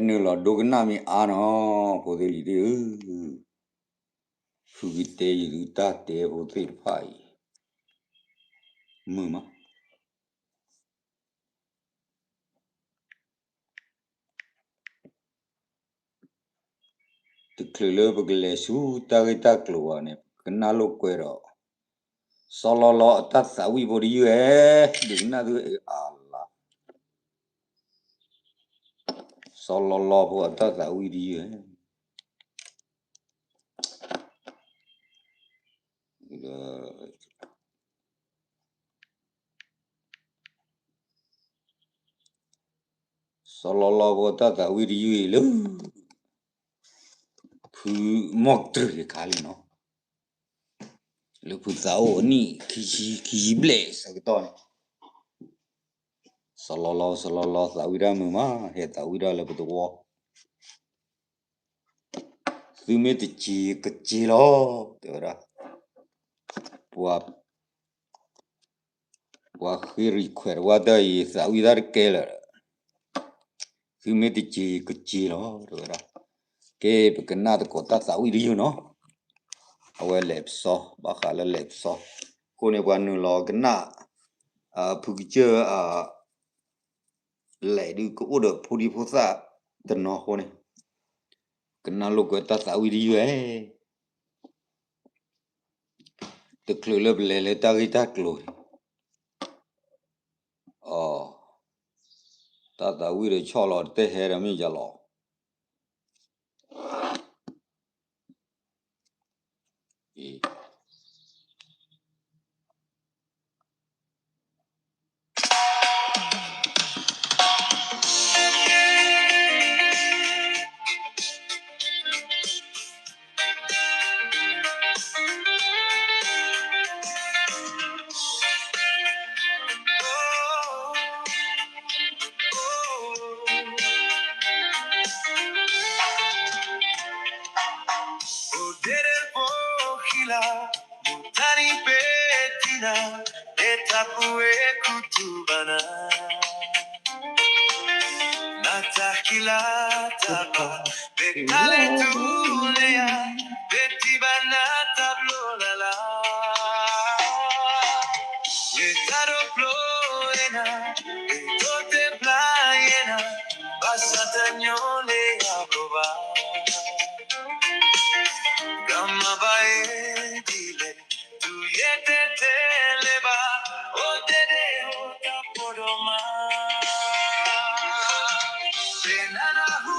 နုာ်လီၤဒိကနၣ်မ့ၢ်အါနီၤ ဖိသ့ၣ်လံၤသ့ၣ်ဧၢ, ဖုကတဲယုာ်သုတၢ်တဲဖိသ့ၣ်တဖၣ်အံၤ မုာ်မး. တချုးလၢပကလဲၤဆူတၢ်ဂ့ၢ်တၢ်ကျိၤဘၣ်န့ၣ် ပကနၣ်လိာ်ကွဲဒီး စီၤလီၤလီၤအတၢ်သးဝံၣ်ဖိတယုၢ်ဧဲ, ဒုးကနၣ်သုအလါ, စီၤလီၤလီၤဖိအတၢ်သးဝံၣ်တယုၢ်ဧဲ. စီၤလီၤလီၤဖိအတၢ်သးဝံၣ်တယုၢ်အံၤလၢ ဖုမီၢ်တြံၤအခါလံနီၤ, လၢဖုသးအိၣ်အနံၣ်ခံဆံခံဆံဘျဲၣ်ဆၢကတီၢ်န့ၣ်, စီၤလီၤလီၤ စီၤလီၤလီၤသးဝံၣ်တၢ်မုာ်မး ဟဲသးဝံၣ်တၢ်လၢပသဝီ သုမ့ၢ်တစံးကစ့လီၤ, တဲဝဲဒၣ်, ပှၤ ပှၤဃ့ request ဝဲတၢ်အံၤ သးဝံၣ်တၢ်တကဲလၢာ်, သုမ့ၢ်တစံးကစ့လီၤ တဲဝဲဒၣ်. ကဲ ပကနၣ်သကိးတၢ်သးဝံၣ်တယုၢ်နီၤ, အဝဲလဲၤပစီ ဘၣ်ဃးလၢလဲၤပစီ, အဃိန့ၣ် ပှၤနုာ်လီၤကနၣ် ဖုကစၢၢ် လဲၤဒုးကအိၣ်ဒီးဖိဒံဖိသၣ်တနီၤအဃိန့ၣ်, ကနၣ်လိာ်ကွဲတၢ်သးဝံၣ်တယုၢ်ဧဲ, တချုးလၢပလဲၤလၢတၢ်ဂ့ၢ်တၢ်ကျိၤန့ၣ်, တၢ်သးဝံၣ်ဒီးဆီၣ်လီၤတတဲဟဲဒီးမ့ၢ်ယၤလီၤ. အိၣ်ဒ့ဒ့ဖိဃံလၤ မူတၢ်နံၤပ့ၤတံနၤ, လၢတၢ်ပူၤဝဲခူသူၣ်ဘၣ်နၤ, နတၢ်ဃံလၤတၢ်ဘၣ်, ပတၢ်လဲၤထူလၢယၤ, ပထံၣ်ဘၣ်နတၢ်ဘျိလၢ်လၢ်, လၢတၢ်ဒိးဖျိယဲနၤ, လၢတၢ်တဲဖျါယဲနၤ, ဘၣ်ဆၣ်တညီလၢယၤဘျိဘၣ် ကမၤဘၣ်ယဲဒ်လဲၣ်, တုၤယဲတဲတဲလဲၤဘၣ်, အိၣ်ဒ့ဒ့အိၣ်တၢ်ဖိဒိၣ်မး, ပနၢ်နၢ်ဟူ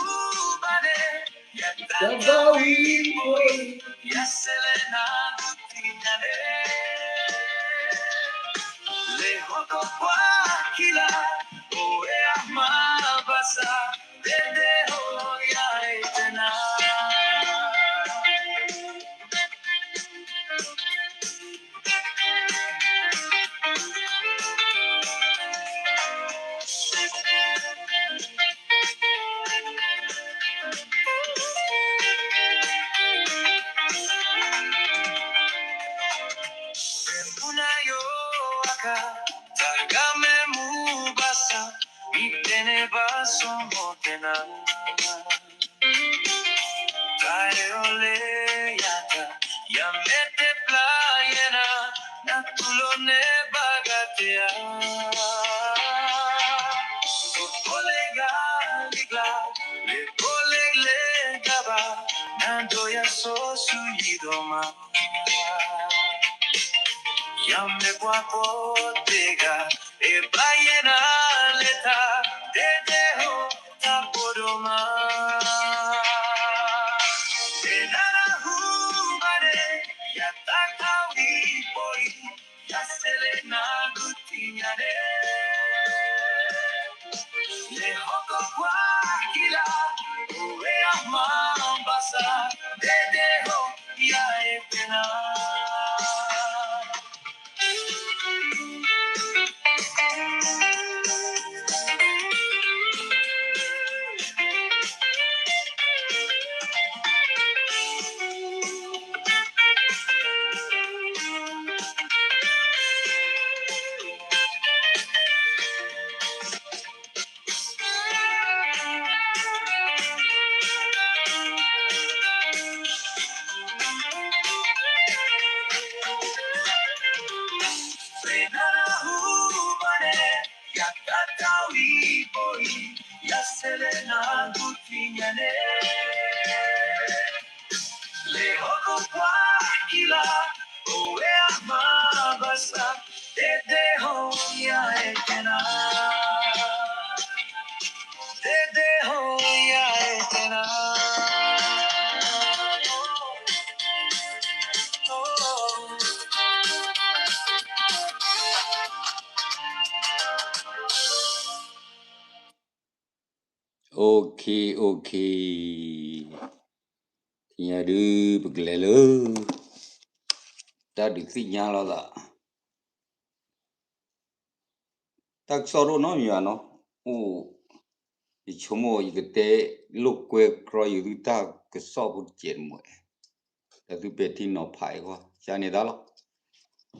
ဘၣ်န့ၣ်, ယတၢ်သးဝံၣ်ဖိအံၤ, ယဆဲးလဲၤနၤဒုးသ့ၣ်ညါန့ၣ်, လဲၤဟီၣ်ကကွၢ်ခံလၢ်, အိၣ်ဝဲအမါဘၣ်ဆၣ်, ဒ့ဒ့အိၣ်ယၤအဲၣ်တဲနၤ မူနၤယိၤအကါ, တၢ်ဂၤမ့ၢ်မူဘၣ်ဆၣ်, မ့ၢ်တဲန့ၢ်ဘၣ်ဆိကမိၣ်တဲနၤ တၢ်အဲၣ်အီၤလၢယတၢ်, ယမ့ၢ်တဲဖျါယဲနၤ, နတူၢ်လိာ်န့ၢ်ဘၣ်ဂၤတဲဧါ, ဖိဖိလၢဂၤလံကျါ, လၢဖိလၢကလဲၤတၢ်ဘၣ်, နဒိးယၤစိၤဆူယံၤဒိၣ်မး ယမ့ၢ်ကွၢ်ဖိသ့ၣ်ဂၤ, အဲၣ်ဘၣ်ယဲနၤလၢတၢ်, ဒ့ဒ့အိၣ်တၢ်ဖိဒိၣ်မး, ပနၢ်နၢ်ဟူဘၣ်န့ၣ်, ယတၢ်သးဝံၣ်ဖိအံၤ, ယဆဲးလဲၤနၤဒုးသ့ၣ်ညါန့ၣ်, လဲၤဟီၣ်ကကွၢ်ခံလၢ်, အိၣ်ဝဲအမါဘၣ်ဆၣ်, ဒ့ဒ့အိၣ်ယၤအဲၣ်တဲနၤ ဆဲးလဲၤနၢ်ဟူထံၣ်ညါန့ၣ် လ့ၣ်ဟီၣ်ခိၣ်ပှၤကံလၤ အိၣ်ဝဲအမၤဘၣ်ဆၣ် တဲတဲဟီၣ်ယၤအဲၣ်တဲနၤ တဲတဲဟီၣ်ယၤအဲၣ်တဲနၤ OK, OK, သ့ၣ်ညါဒုး ပကလဲၤလၢ တၢ်ဒုးသ့ၣ်ညါလိာ်သး တၢ်ကစီၣ်ဒိၣ်နီတမံၤဘၣ်နီၤ, အိၣ် ယဆိကမိၣ်ယကတဲလိာ်ကွဲကြီယသုတၢ်ကစီၣ်ဖိတစဲးတမှဲၤ, ဒီးသုပဲာ်ထံနီၤဖးအံၤဃီ ယါန့ၣ်တၢ်လီၤ.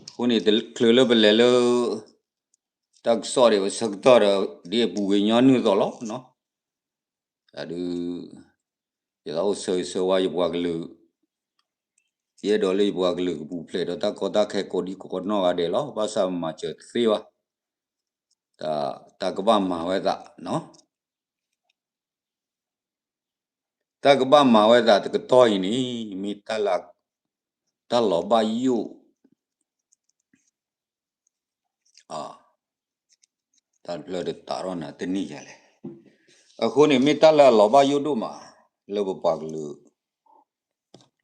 အဃိန့ၣ် တချုးလၢပလဲၤလၢ တၢ်ကစီၣ်ဒံး ပဆၢကတီၢ်ဒီး ဒ်အပူၤကွံာ်ညီနုၢ်အသိးလီၤနီၤ. တၢ်ဒုး ယသးအိၣ်ဆၢဂ့ၤဆၢဝါယပှၤကလုာ်, ယအဲၣ်ဒိးလၢယပှၤကလုာ်ကပူၤဖျဲးဒီးတၢ်ကီတၢ်ခဲကိးဒံကိးနီၢ်ဂၤဒဲးလီၤ. ဘၣ်ဆၣ်မၤစၢၤတသ့ဘၣ်. တၢ်ကဘၣ်မၤဝဲသးနီၤ. တၢ်ကဘၣ်မၤဝဲသးတကတီၢ်အံၤန့ၣ် မ့ၢ်တၢ်လၢ တၢ်လီၤဘၣ်ယိၣ် တၢ်တဖျၢၣ်တတးထီၣ်နၤတန့ၢ်ယၤလဲၣ်. အဃိန့ၣ် မ့ၢ်တၢ်လၢအလီၤဘၣ်ယိၣ်ဒိၣ်မး လၢပပှၤကလုာ်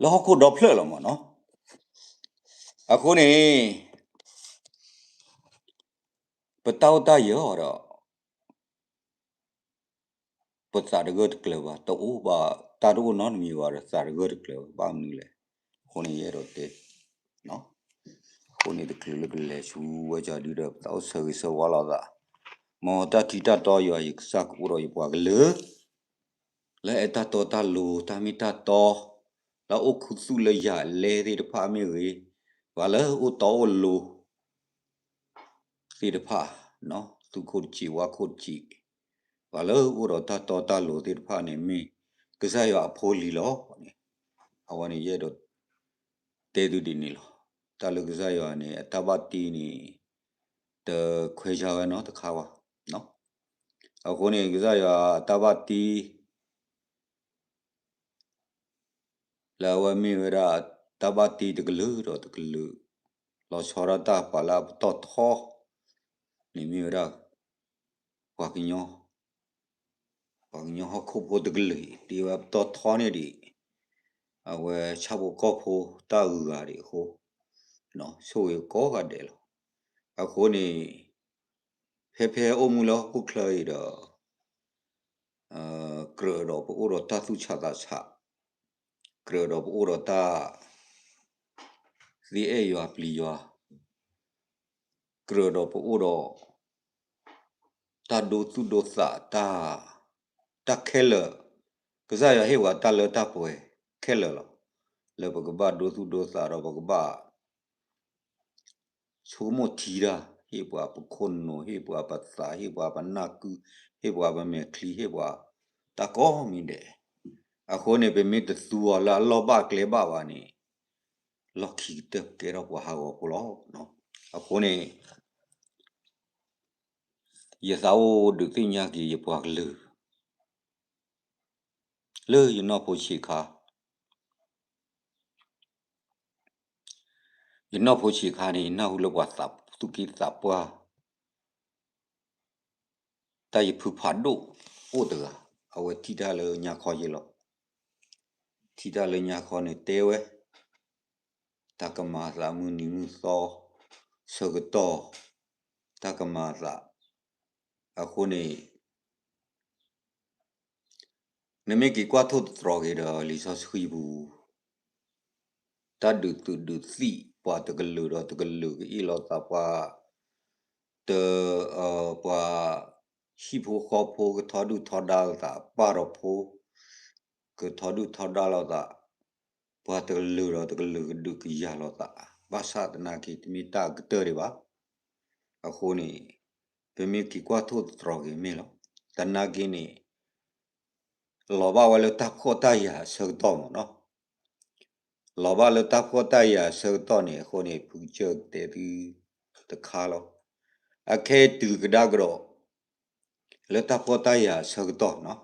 လၢဟီၣ်ခိၣ်ဒီဖျၢၣ်လီၤမးနီၤ. အဃိန့ၣ် ပတၢ်အိၣ်တၢ်ယၢၤဒီး ပသးတဂၢၢ်တကျၢၤဘၣ်, တအိၣ်ဘၣ် တၢ်တအိၣ်နီတမံၤဘၣ်ဒီး သးတဂၢၢ်တကျၢၤဘၣ်မနုၤလဲၣ်. အဃိန့ၣ် ယအဲၣ်ဒိးတဲ အဃိန့ၣ် တချုးလၢပလဲၤဆူဝဲကီဒုဒီး ပသးအိၣ်ဆၢဂ့ၤဆၢဝါလိာ်သး, မ်တၢ်ထံတၢ်တီယွၤယကစၢ်ကအိၣ်ဒီးယပှၤကလုာ် လၢအတၢ်တီတၢ်လိၤ တၢ်မ့ၢ်တၢ်တီ လၢအအိၣ်ခူသူၣ်လၢယၤလဲသ့ၣ်တဖၣ်မ့ၢ်ဂ့ၤ, ပှၤလၢအအိၣ်တီအိၣ်လိၤ သ့ၣ်တဖၣ်, သူၣ်ခိၣ်တစံးဝါခိၣ်တစံး, ပှၤလၢအအိၣ်ဒီးတၢ်တီတၢ်လိၤသ့ၣ်တဖၣ်န့ၣ် မ့ၢ်ကစၢ်ယွၤအဖိလံၤလီၤန့ၣ်, အဝဲန့ၣ်ယအဲၣ်ဒိးတဲသုဒ်န့ၣ်လီၤ. တၢ်လၢကစၢ်ယွၤန့ၣ် အတၢ်ဘၣ်တ့န့ၣ် တခွဲးယာ်ဝဲနီတခါဘၣ်. အဃိန့ၣ် ကစၢ်ယွၤအတၢ်ဘၣ်တ့ လၢအဝဲမ့ၢ်ဝဲဒၣ် တၢ်ဘၣ်တ့တကလုာ်ဒီးတကလုာ်, လီၤဆီဒၣ်တၢ်ပှၤလၢအပတီၢ်ထီန့ၣ်မ့ၢ်ဝဲဒၣ် ပှၤကညီ, ပှၤကညီဟီၣ်ခိၣ်ဖိတကလုာ်အံၤ တ့ဝဲပတီၢ်ထီန့ၣ်ဒံး, အဝဲဆၣ်ဖိကီၢ်ဖိတၢ်အုၣ်ဂၤဒံးအဃိ, ဆိၣ်ဂ့ၤကိးဂၤဒဲးလီၤ. အဃိန့ၣ် ဖဲဖဲအိၣ်မူလၢဟီၣ်ခိၣ်ချၢအံၤဒီး ကြၢးဒီးပအိၣ်ဒီးတၢ်သူၣ်ဆးသးဆး, ကြၢးဒီးပအိၣ်ဒီးတၢ် သ့အဲၣ်ယွၤပျံၤယွၤ, ကြၢးဒီးပအိၣ်ဒီး တၢ်ဒိသူၣ်ဒိသး တၢ်ခဲလၢာ်, ကစၢ်ယွၤဟ့ၣ်ပှၤတၢ်လၢတၢ်ပှဲၤခဲလၢာ်လီၤ. လၢပကဘၣ်ဒိသူၣ်ဒိသးဒီးပကဘၣ် ဆိကမိၣ်ထံတၢ်, ဟ့ၣ်ပှၤပခိၣ်နူာ်, ဟ့ၣ်ပှၤပသး, ဟ့ၣ်ပှၤပနၢ်ကု, ဟ့ၣ်ပှၤပမဲာ်ချံ, ဟ့ၣ်ပှၤတၢ်ကိးမံၤဒဲး. အဃိန့ၣ် ပမ့ၢ်တသူအီၤလၢအလီၢ်ဘၣ်ကျဲဘၣ်ဘၣ်န့ၣ် လီၢ်ခံကတၢၢ်ကဲထီၣ်ပှၤဟးဂီၤဖိလီၤ. အဃိန့ၣ် ယသးအိၣ်ဒုးသ့ၣ်ညါက့ၤယပှၤကလုာ် လၢယနီၢ်ဖိဆံးခါ, ယနီၢ်ဖိဆံးခါန့ၣ် ယနၢ်ဟူလၢပှၤသူၣ်က့သးပှၢ် တၢ်ယဖုဖးဒိၣ်အိၣ်တဂၤ, အဝဲထံၣ်တၢ်လၢညါခီယဲလီၤ. ထံၣ်တၢ်လၢညါခီန့ၣ်တဲဝဲ တၢ်ကမၤသးမုၢ်နံၤမုၢ်သီ ဆၢကတီၢ် တၢ်ကမၤသး. အဃိန့ၣ် နမ့ၢ်က့ၤကွၢ်ထိၣ်သတြီၤက့ၤဒီးလံာ်စီဆှံပူၤ တၢ်ဒုးသုးဒုးသံၣ် ပှၤတကလုာ်ဒီးတကလုာ်ကအ့ၣ်လိာ်သး ပှၤတ ပှၤဟံၣ်ဖိဃီဖိ ကထီဒုၣ်ထီဒါလိာ်သး, ပၢ်ဒီးဖိ ကထီဒုၣ်ထီဒါလိာ်သး, ပှၤတကလုာ်ဒီးတကလုာ်ကဒုးကယၤလိာ်သး, ဘၣ်ဆၣ်သနာ်က့ တမ့ၢ်တၢ်အကတၢၢ်ဒံးဘၣ်. အဃိန့ၣ် ပမ့ၢ်က့ၤကွၢ်ထိၣ်သတြီၤက့ၤမ့ၢ်လီၤ. သနာ်က့န့ၣ် လီၤဘၣ်ဝဲလၢတၢ်ဖှီၣ်တၢ်ယာ်အဆၢကတီၢ်မ့ၢ်နီၤ. လီၤဘၣ်လၢတၢ်ဖှီၣ်တၢ်ယာ်အဆၢကတီၢ်န့ၣ် အဃိန့ၣ် ဖုကစၢၢ်ကတဲသုတခါလီၤ. အခဲအံၤတုၤကဒါကဒီး လၢတၢ်ဖှီၣ်တၢ်ယာ်အဆၢကတီၢ်နီၤ,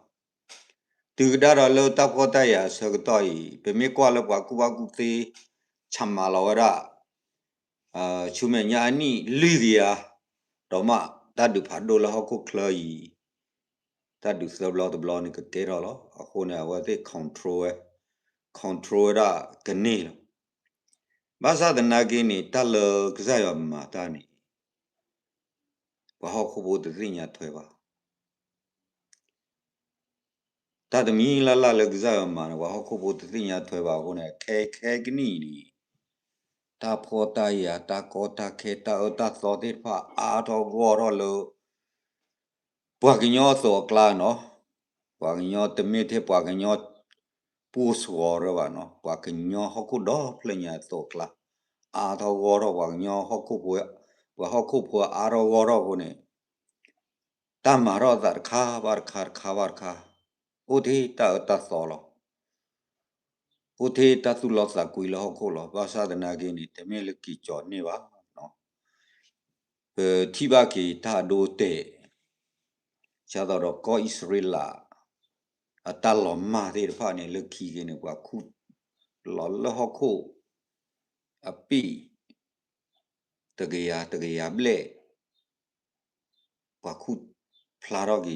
တုၤကဒါဒီးလၢတၢ်ဖှီၣ်တၢ်ယာ်အဆၢကတီၢ်အံၤ ပမ့ၢ်ကွၢ်လၢပှၤကူၣ်ဘၣ်ကူၣ်သ့ ဆၣ်မၤလီၤဝဲဒၣ် ဆူမဲာ်ညါအနံၣ်လွံၢ်ကယၤ, ဒီးမ့ၢ်တၢ်ဒုးဖးဒိၣ်လၢဟီၣ်ခိၣ်ချၢအံၤ တၢ်ဒုးသၢဘျီတဘျီန့ၣ်ကကဲထီၣ်လီၤ. အဃိန့ၣ် အဝဲသ့ၣ် control ဝဲ, control ဝဲဒၣ်ကန့ၢ်လီၤ. ဘၣ်ဆၣ်သနာ်က့န့ၣ် တၢ်လၢကစၢ်ယွၤမၤတၢ်န့ၣ် ပှၤဟီၣ်ခိၣ်ဖိတသ့ၣ်ညါထွဲဘၣ်. တၢ်တမံၤလၢ်လၢ်လၢကစၢ်ယွၤမၤန့ၣ် ပှၤဟီၣ်ခိၣ်ဖိတသ့ၣ်ညါထွဲဘၣ်အဃိန့ၣ် ခဲခဲကနံၣ်အံၤန့ၣ် တၢ်ဖှီၣ်တၢ်ယာ် တၢ်ကီတၢ်ခဲ တၢ်အၢတၢ်သီသ့ၣ်တဖၣ် အါထီၣ်ဂီၢ်ထီၣ်လၢ ပှၤကညီအသိးအကျါနီၤ, ပှၤကညီတမ့ၢ်ထဲပှၤကညီ ပူစှီၤရၢဘၣ်နီၤ, ပှၤကညီဟီၣ်ခိၣ်ဒီဖျၢၣ်ညါအသိးအကျါ အါထီၣ်ဂီၢ်ထီၣ် ပှၤကညီဟီၣ်ခိၣ်ဖိ, ပှၤဟီၣ်ခိၣ်ဖိအါထီၣ်ဂီၢ်ထီၣ်အဃိန့ၣ် တၢ်မၤထီၣ်အသးတခါဘၣ်တခါ တခါဘၣ်တခါ, အိၣ်ထဲတၢ်အၢတၢ်သီလီၤ. အိၣ်ထဲတၢ်သူၣ်လီသးကွံလၢဟီၣ်ခိၣ်လီၤ. ဘၣ်ဆၣ်သနာ်က့န့ၣ် တမ့ၢ်လၢက့ၤကၠီၤန့ၢ်ဘၣ်. ပထံၣ်ဘၣ်က့ၤတၢ်အဒိအတဲာ် ဒ်သိးဒီးကီၢ်အံၣ်စရ့လး အတၢ်လီၤမၢ်သ့ၣ်တဖၣ်န့ၣ် လၢခံက့ၤန့ၣ် ပှၤခူၣ်လီၤလၢဟီၣ်ခိၣ် အပ့ၣ် တကယၤ တကယၤဘျဲၣ် ပှၤခူၣ်ဖျါထီၣ်က့ၤ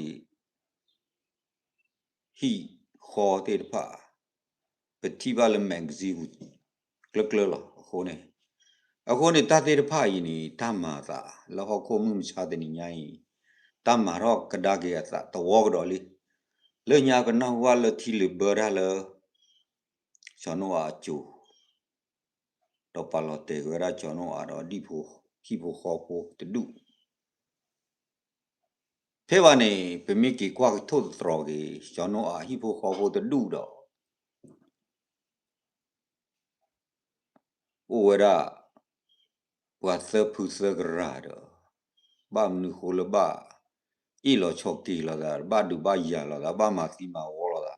ဟံၣ်ဃီသ့ၣ်တဖၣ် ပထံၣ်ဘၣ်လၢ magazine ပူၤ ကျၢကျၢလီၤ. အဃိန့ၣ်, အဃိန့ၣ် တၢ်သ့ၣ်တဖၣ်အံၤန့ၣ် တၢ်မၤအသးလၢဟီၣ်ခိၣ်မုၢ်မဆါတနံၤညါအံၤ တၢ်မၤထီၣ်ကဒါက့ၤအသးသဝီကဒီးလံ. လၢညါပနၢ်ဟူဘၣ်လၢထံလုာ်ဘၢတၢ်လၢ စီၤနိအၤအစိၤ ဒီးပာ်လီၤတဲာ်က့ၤဝဲဒၣ်စီၤနိအၤဒီးဒံၣ်ဖိ ဟံၣ်ဖိဃီဖိတဒူၣ် ဖဲဘၣ်န့ၣ် ပမ့ၢ်က့ၤကွၢ်ကထိၣ်သတြီၤက့ၤ စီၤနိအၤဟံၣ်ဖိဃီဖိတဒူၣ်ဒီး အိၣ်ဝဲဒၣ် ပှၤသၢဖုသၢကရၢ်ဒီး ဘၣ်မနုၤဃိလၢဘၣ်အ့ၣ်လိာ်ဆိးက့လိာ်သး, ဘၣ်ဒုးဘၣ်ယၤလိာ်သး, ဘၣ်မၤသံမၤဝီလိာ်သး,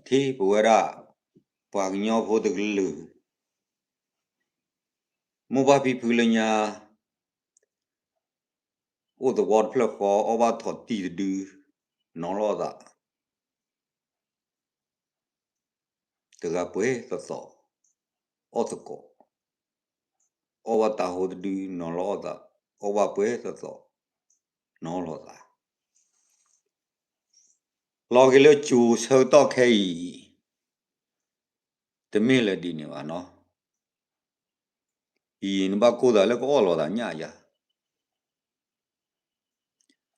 ထဲပဝဲဒၣ် ပှၤကညီဖိတကလုာ် မိၢ်ပၢ်ဖံဖုလၢညါ အိၣ်သဝီတဖျၢၣ်ဃီ အီၣ်ဘၣ်ထိးတံၢ်တဒု နီၤလိာ်သး, တဂၤပှဲၤသီသီ အီၣ်သကိး, အီၣ်ဘၣ်တၤဟိတဒု နီၤလိာ်သး, အီၣ်ဘၣ်ပှဲၤသီသီ နီၤလိာ်သး, လီၤက့ၤလၢကၠိၤဆၢကတီၢ်ခဲအံၤ တမ့ၢ်လၢဒ်န့ၣ်ဘၣ်နီၤ. အံၤနဘၣ်ကိၢ်သးလၢကအီၣ်လိာ်သးညၣ်ယၤ.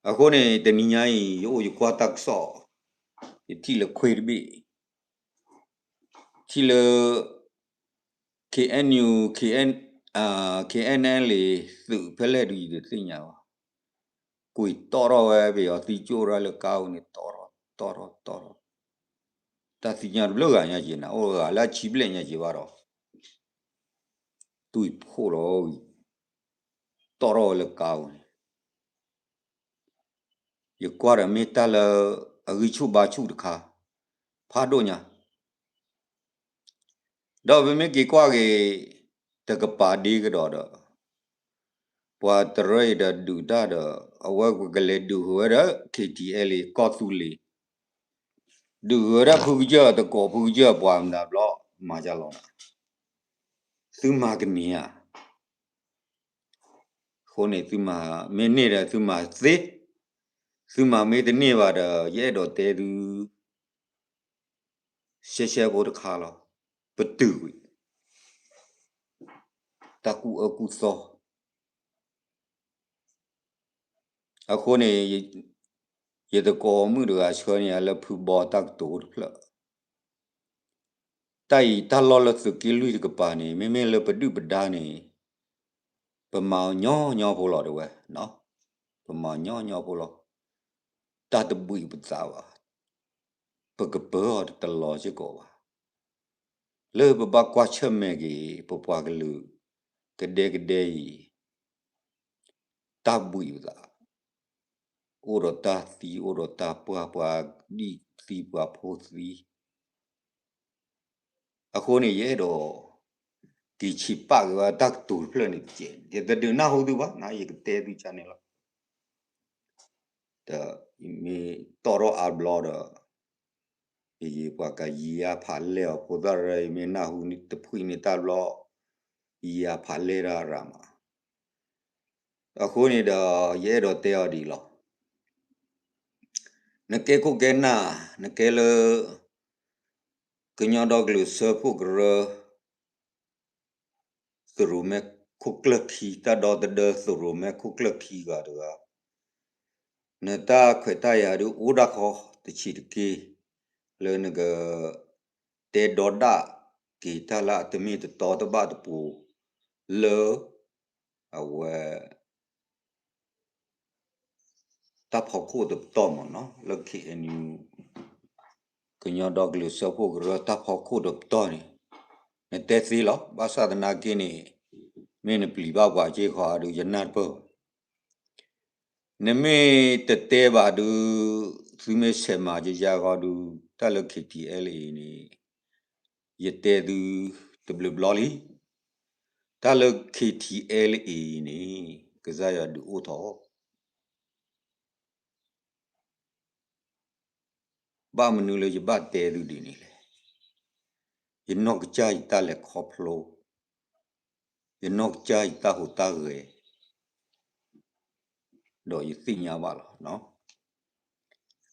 အဃိန့ၣ် တနံၤညါအံၤ ယအိၣ်ယကွၢ်တၢ်ကစီၣ်, ယထံၣ်လၢခွ့တဘ့ၣ်, ထံၣ်လၢ KNU, KN, KNLA သုးဖဲလဲၣ်ဒုးယတသ့ၣ်ညါဘၣ်. ကွံာ်တီၣ်ထီၣ်ဝဲ ပယီၤသံကၠိၣ်ရၢလၢကါဧိၤန့ၣ် တီၣ်ထီၣ် တီၣ်ထီၣ် တီၣ်ထီၣ်, တၢ်သံညါတဘျုးဂၤညါက့ၤနၤ အိၣ်ဂၤလၢအဆံဘျဲၣ်ညါက့ၤဘၣ်ဒီး တွံၢ်ဖှိၣ်လီၤဝံၤ တီၣ်ထီၣ်ဝဲလၢကါဧိၤန့ၣ် ယကွၢ်ဒီးမ့ၢ်တၢ်လၢအဂံၢ်ဆူၣ်ဘါဆူၣ်တခါ ဖးဒိၣ်ညါ, ဒီးပမ့ၢ်က့ၤကွၢ်က့ၤ တကပၤဒ့ကဒီးဒီး ပှၤတရၢအံၤဒီးဒုးတၢ်ဒီး အဝဲပကလဲၤဒုးဃုာ်ဝဲဒီး KTLA ကီၢ်သူလ့ၤ, ဒုးဃုာ်ဝဲဒၣ်ဖုကစၢၢ်သကိးဖုကစၢၢ်ပှၤမတၤဘျီ မၤယါလီၤနၤ, သုမၤကန့ၢ်ဧါ. အဃိန့ၣ် သုမၤမ့ၢ်န့ၢ်ဒီးသုမၤသ့, သုမၤမ့ၢ်တန့ၢ်ဘၣ်ဒီး ယအဲၣ်ဒိးတဲသု ရှဲရှဲဖိတခါလီၤ. ပတုာ်ကွံာ် တၢ်ကူၣ်အၢကူၣ်သီ အဃိန့ၣ် ယသကိးမုၣ်တဂၤဆှၢန့ၢ်ယၤလၢဖုဘီတၢ်ကတိၤတဖျၢၣ်, တၢ်အံၤတၢ်လီၢ်လၢသုးက့လွံၢ်တကပၤန့ၣ် မ့မ့ၢ်လၢပဒုၣ်ပဒါန့ၣ် ပမၤအီၤညီညီဖိလီၤတဲဝဲ, ပမၤအီၤညီညီဖိလီၤ. တၢ်တဘှံးပသးဘၣ်, ပကပၢအီၤတလီၤစ့ၢ်ကီးဘၣ်. လၢပဘၣ်ကွၢ်ဆၢၣ်မဲာ်က့ၤ ပပှၤကလုာ် ကဒဲကဒဲအံၤ တၢ်ဘှံးပသး, အိၣ်ဒီးတၢ်သံ အိၣ်ဒီးတၢ်ပှၢ် ပှၤဒံၣ်သံ ပှၤဖိသံ အဃိန့ၣ် ယအဲၣ်ဒိး က့ၤဆံးပာ်က့ၤဝဲတၢ်ကတိၤတဖျၢၣ်န့ၣ်တက့ၢ်. ယတဒုးနၢ်ဟူသုဘၣ်, ယကတဲသုကန့ၣ်လီၤ. ဒီးမ့ၢ်တီၣ်ထီၣ်အါဘျီဒီး ယပှၤကယံၤအါဖးလဲၢ်အီၤ ဖိသၣ်ရၢ ယမ့ၢ်နၢ်ဟူတဖှံၣ်န့ၣ်တၢ်ဘျီ ယံၤအါဖးလဲၢ်တၢ်ရၤမး. အဃိန့ၣ်ဒီး ယအဲၣ်ဒိးတဲအီၤဒ်အံၤလီၤ. နကဲခိၣ်ကဲနၢ် နကဲလၢ ကညီဒီကလုာ်စၢဖှိၣ်ကရၢ သရိာ်မဲခိၣ်ကျၢၢ်ခံ တၢ်ဒီသဒၢသရိာ်မဲခိၣ်ကျၢၢ်ခံဂၤတဂၤ, နတၢ်ခွဲးတၢ်ယာ်ဒုးအိၣ်ဒၣ်ဃီတဆံးတက့ၢ်, လၢနက တဲဒီဒၣ်က့ၤတၢ်လၢအတမ့ၢ်တတီတဘၣ်တပူၤ လၢ အဝဲ တၢ်ဖီခိၣ်တပတီၢ်မ့ၢ်နီၤ လၢ K N U ကညီဒီကလုာ်စၢဖှိၣ်ကရၢတၢ်ဖီခိၣ်တပတီၢ်န့ၣ် နတဲသ့လီၤ. ဘၣ်ဆၣ်သနာ်က့န့ၣ် မ့ၢ်နပျံၤဘၣ်ပှၤက့ၢ်ဃီအဒုး ယနၢ်တပၢၢ်ဘၣ်. နမ့ၢ်တတဲဘၣ်ဒုး သုမ့ၢ်ဆဲးမၤယယါဃီဒုး တၢ်လၢ K T L A န့ၣ် ယတဲသုတဘျုးဘျီလံ. တၢ်လၢ K T L A န့ၣ် ကစၢ်ယွၤဒုးအိၣ်ထီၣ် ဘၣ်မနုၤလၢယဘၣ်တဲသုဒ်န့ၣ်လဲၣ်. ယနီၢ်ကစၢ်ယတၢ်လဲၤခီဖျိ, ယနီၢ်ကစၢ်ယတၢ်ဟူးတၢ်ဂဲၤ, ဒီးယသ့ၣ်ညါဘၣ်လီၤ.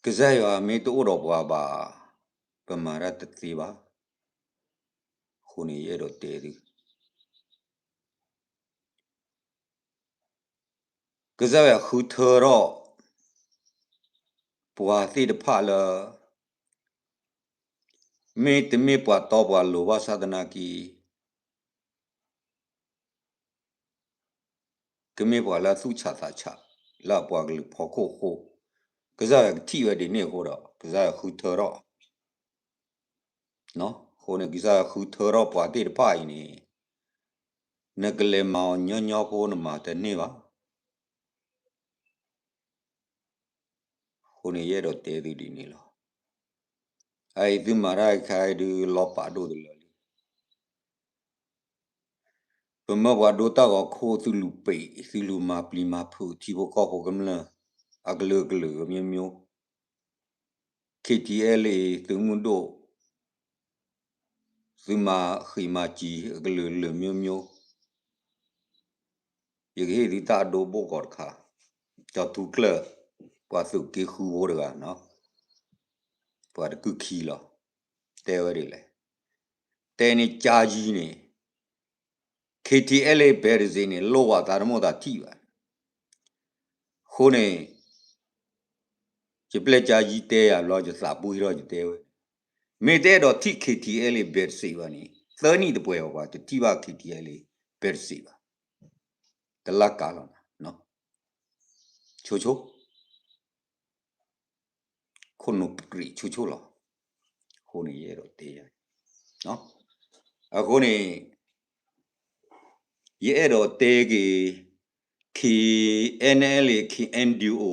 ကစၢ်ယွၤမ့ၢ်တအိၣ်ဒီးပှၤဘၣ်, ပမၤတၢ်တသ့ဘၣ်. အဃိန့ၣ်ယအဲၣ်ဒိးတဲသု ကစၢ်ယွၤဃုထၢထီၣ် ပှၤသ့ၣ်တဖၣ်လၢ မ့တမ့ၢ်ပှၤတီပှၤလိၤဘၣ်ဆၣ်သနာ်က့ ကမ့ၢ်ပှၤလၢအသူၣ်ဆးသးဆး လၢအပှၤကလုာ်ဖီခိၣ်အဃိ, ကစၢ်ယွၤကထံၣ်ဝဲဒ်န့ၣ်အဃိဒီး ကစၢ်ယွၤဃုထၢထီၣ် အဃိန့ၣ် ကစၢ်ယွၤဃုထၢထီၣ်ပှၤသ့ၣ်တဖၣ်အံၤန့ၣ် နကလဲၤမၤအီၤညီညီဖိနမၤတန့ၢ်ဘၣ်. အဃိန့ၣ် ယအဲၣ်ဒိးတဲသုဒ်န့ၣ်လီၤ. အအံၤသုမၤတၢ်အခါဒုးလီၤပာ်ဒိၣ်တလၢလံ. ပမၢပှၤဒိတၢ်ဂီၤခိၣ် သုလူၤပံး သုလူၤမၤပျံၤမၤဖုးထံဖိကီၢ်ဖိကမျၢၢ် အကလုာ်ကလုာ်ကမျိုးမျိုး, K T L A သုးမုၢ်ဒိၣ် သုမၤဃံးမၤစံၤအကလုာ်ကလုာ်မျိုးမျိုး, ယကဟ့ၣ်သုတၢ်အဒိဘိၣ်ကီးတခါ, ကၠီၤထူကျၢၢ် ပှၤသုးက့ဃုဖိတဂၤနီၤ, ပှၤတကုၢ်ခံလီၤ, တဲဝဲဒ်လဲၣ်, တဲန့ၣ်ကၠါယံၤန့ၣ် K T L A ဘဲတစ့းန့ၣ် လိၣ်ဝဲသးတမိၣ်သးထံၣ်ဘၣ်. အဃိန့ၣ် ယပျဲၢ်ကၠါယံၤတဲယၤဘျီ ယသးပှ့ၤထီၣ်ယတဲဝဲ, မ့ၢ်တအဲၣ်ဒိးထံၣ် K T L A ဘဲတစ့းဘၣ်န့ၣ် သၢနံၣ်တပှဲၤဘၣ် ပှၤတထံၣ်ဘၣ် K T L A ဘဲတစ့းဘၣ်, တလၢ်ကးလီၤနၤ, ဆိဆိ ခိၣ်နူာ်ပရံးဆိဆိလီၤ. အဃိန့ၣ် ယအဲၣ်ဒိးတဲယၤ, အဃိန့ၣ် ယအဲၣ်ဒိးတဲက့ၤ K N L A K N D O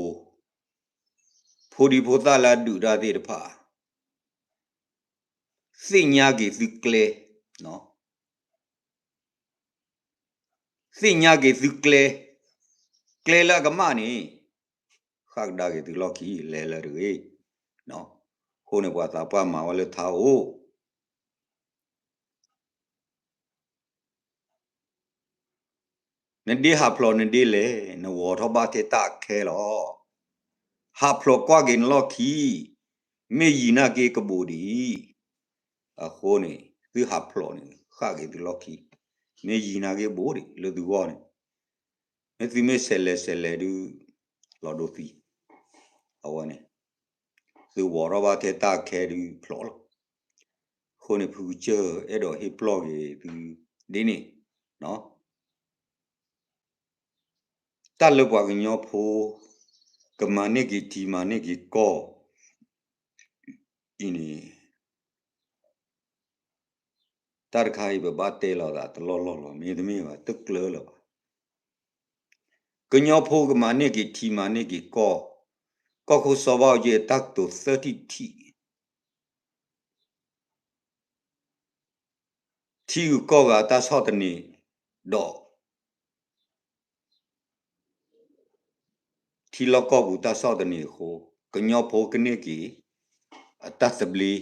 ဖိဒံဖိသၣ်လၢအဒုးတၢ်သ့ၣ်တဖၣ် သ့ၣ်ညါက့ၤသုကျဲ, သ့ၣ်ညါက့ၤသုကျဲ, ကျဲလၢအကမၣ်န့ၣ် ဃၣ်ကဒါက့ၤသုလီၢ်ခံ လဲၤလၢတဂ့ၤ. အဃိန့ၣ် ပှၤသးပှၢ်မၤဝဲလၢထါအိၣ်, နဒ့ဟးဖျိးနဒ့လဲၣ်, နဝီၤထီၣ်ဘၣ်ထဲတၢ်အခဲလီၤ. ဟးဖျိးကွၢ်က့ၤနလီၢ်ခံ, မ့ၢ်ယံၤနာ်က့ကဘူးဒံး, အဃိန့ၣ် သုဟးဖျိးန့ၣ် ဃၣ်က့ၤသုလီၢ်ခံ, မ့ၢ်ယံၤနာ်က့ဘူးဒံး လၢသုဂီၢ်န့ၣ်, မ့ၢ်သုမ့ၢ်ဆဲးလဲၤဆဲးလဲၤဒုး လီၤဒိသံ, အဝဲန့ၣ် သုဝီၤထီၣ်ဘၣ်ထဲတၢ်အခဲဒုးဖျိးလီၤ. အဃိန့ၣ် ဖုကစၢၢ်အဲၣ်ဒိးဟ့ၣ်ပျီၢ်က့ၤသုဒ်န့ၣ်, တၢ်လၢပှၤကညီဖိ ကမၤန့ၢ်က့ၤထံမၤန့ၢ်က့ၤကီၢ်အံၤန့ၣ် တၢ်တခါအံၤပဘၣ်တဲလီၤသးတလီၢ်လီၢ်လီၤ, မ့တမ့ၢ်ဘၣ် တကျၢၤလၢၤဘၣ်. ကညီဖိကမၤန့ၢ်က့ၤထံမၤန့ၢ်က့ၤကီၢ်, ကီၢ်ခိၣ်စီၤဘၣ်အူကၠံအတၢ်ကတိၤသၢထံၣ်တထံၣ်, ထံဂုၤကီၢ်ဂၤအတၢ်ဆီၣ်သနံးဒီး တၢ် ထံလီၢ်ကီၢ်ပူၤတၢ်ဆီၣ်သနံးအဃိ, ကညီဖိကန့ၢ်က့ၤ အတၢ်သဘျ့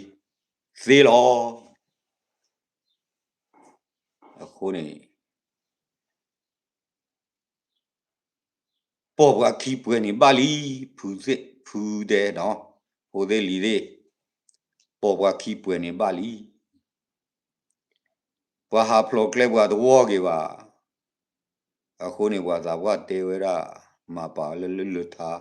သ့လီၤ. အဃိန့ၣ် ပိာ်ပှၤခံပှဲၤန့ၣ်ဘၣ်လံ, ဖုသ့ၣ်ဖုတဲဒီး ဖိသ့ၣ်လံၤသ့ၣ်, ပိာ်ပှၤခံပှဲၤန့ၣ်ဘၣ်လံ. ပှၤဟးဖျိးကျဲပှၤတဝီၢ်က့ၤဘၣ်. အဃိန့ၣ် ပှၤသးပှၢ်တဲဝဲဒၣ် မၤပာ်ဝဲလၢလၢလၢထါ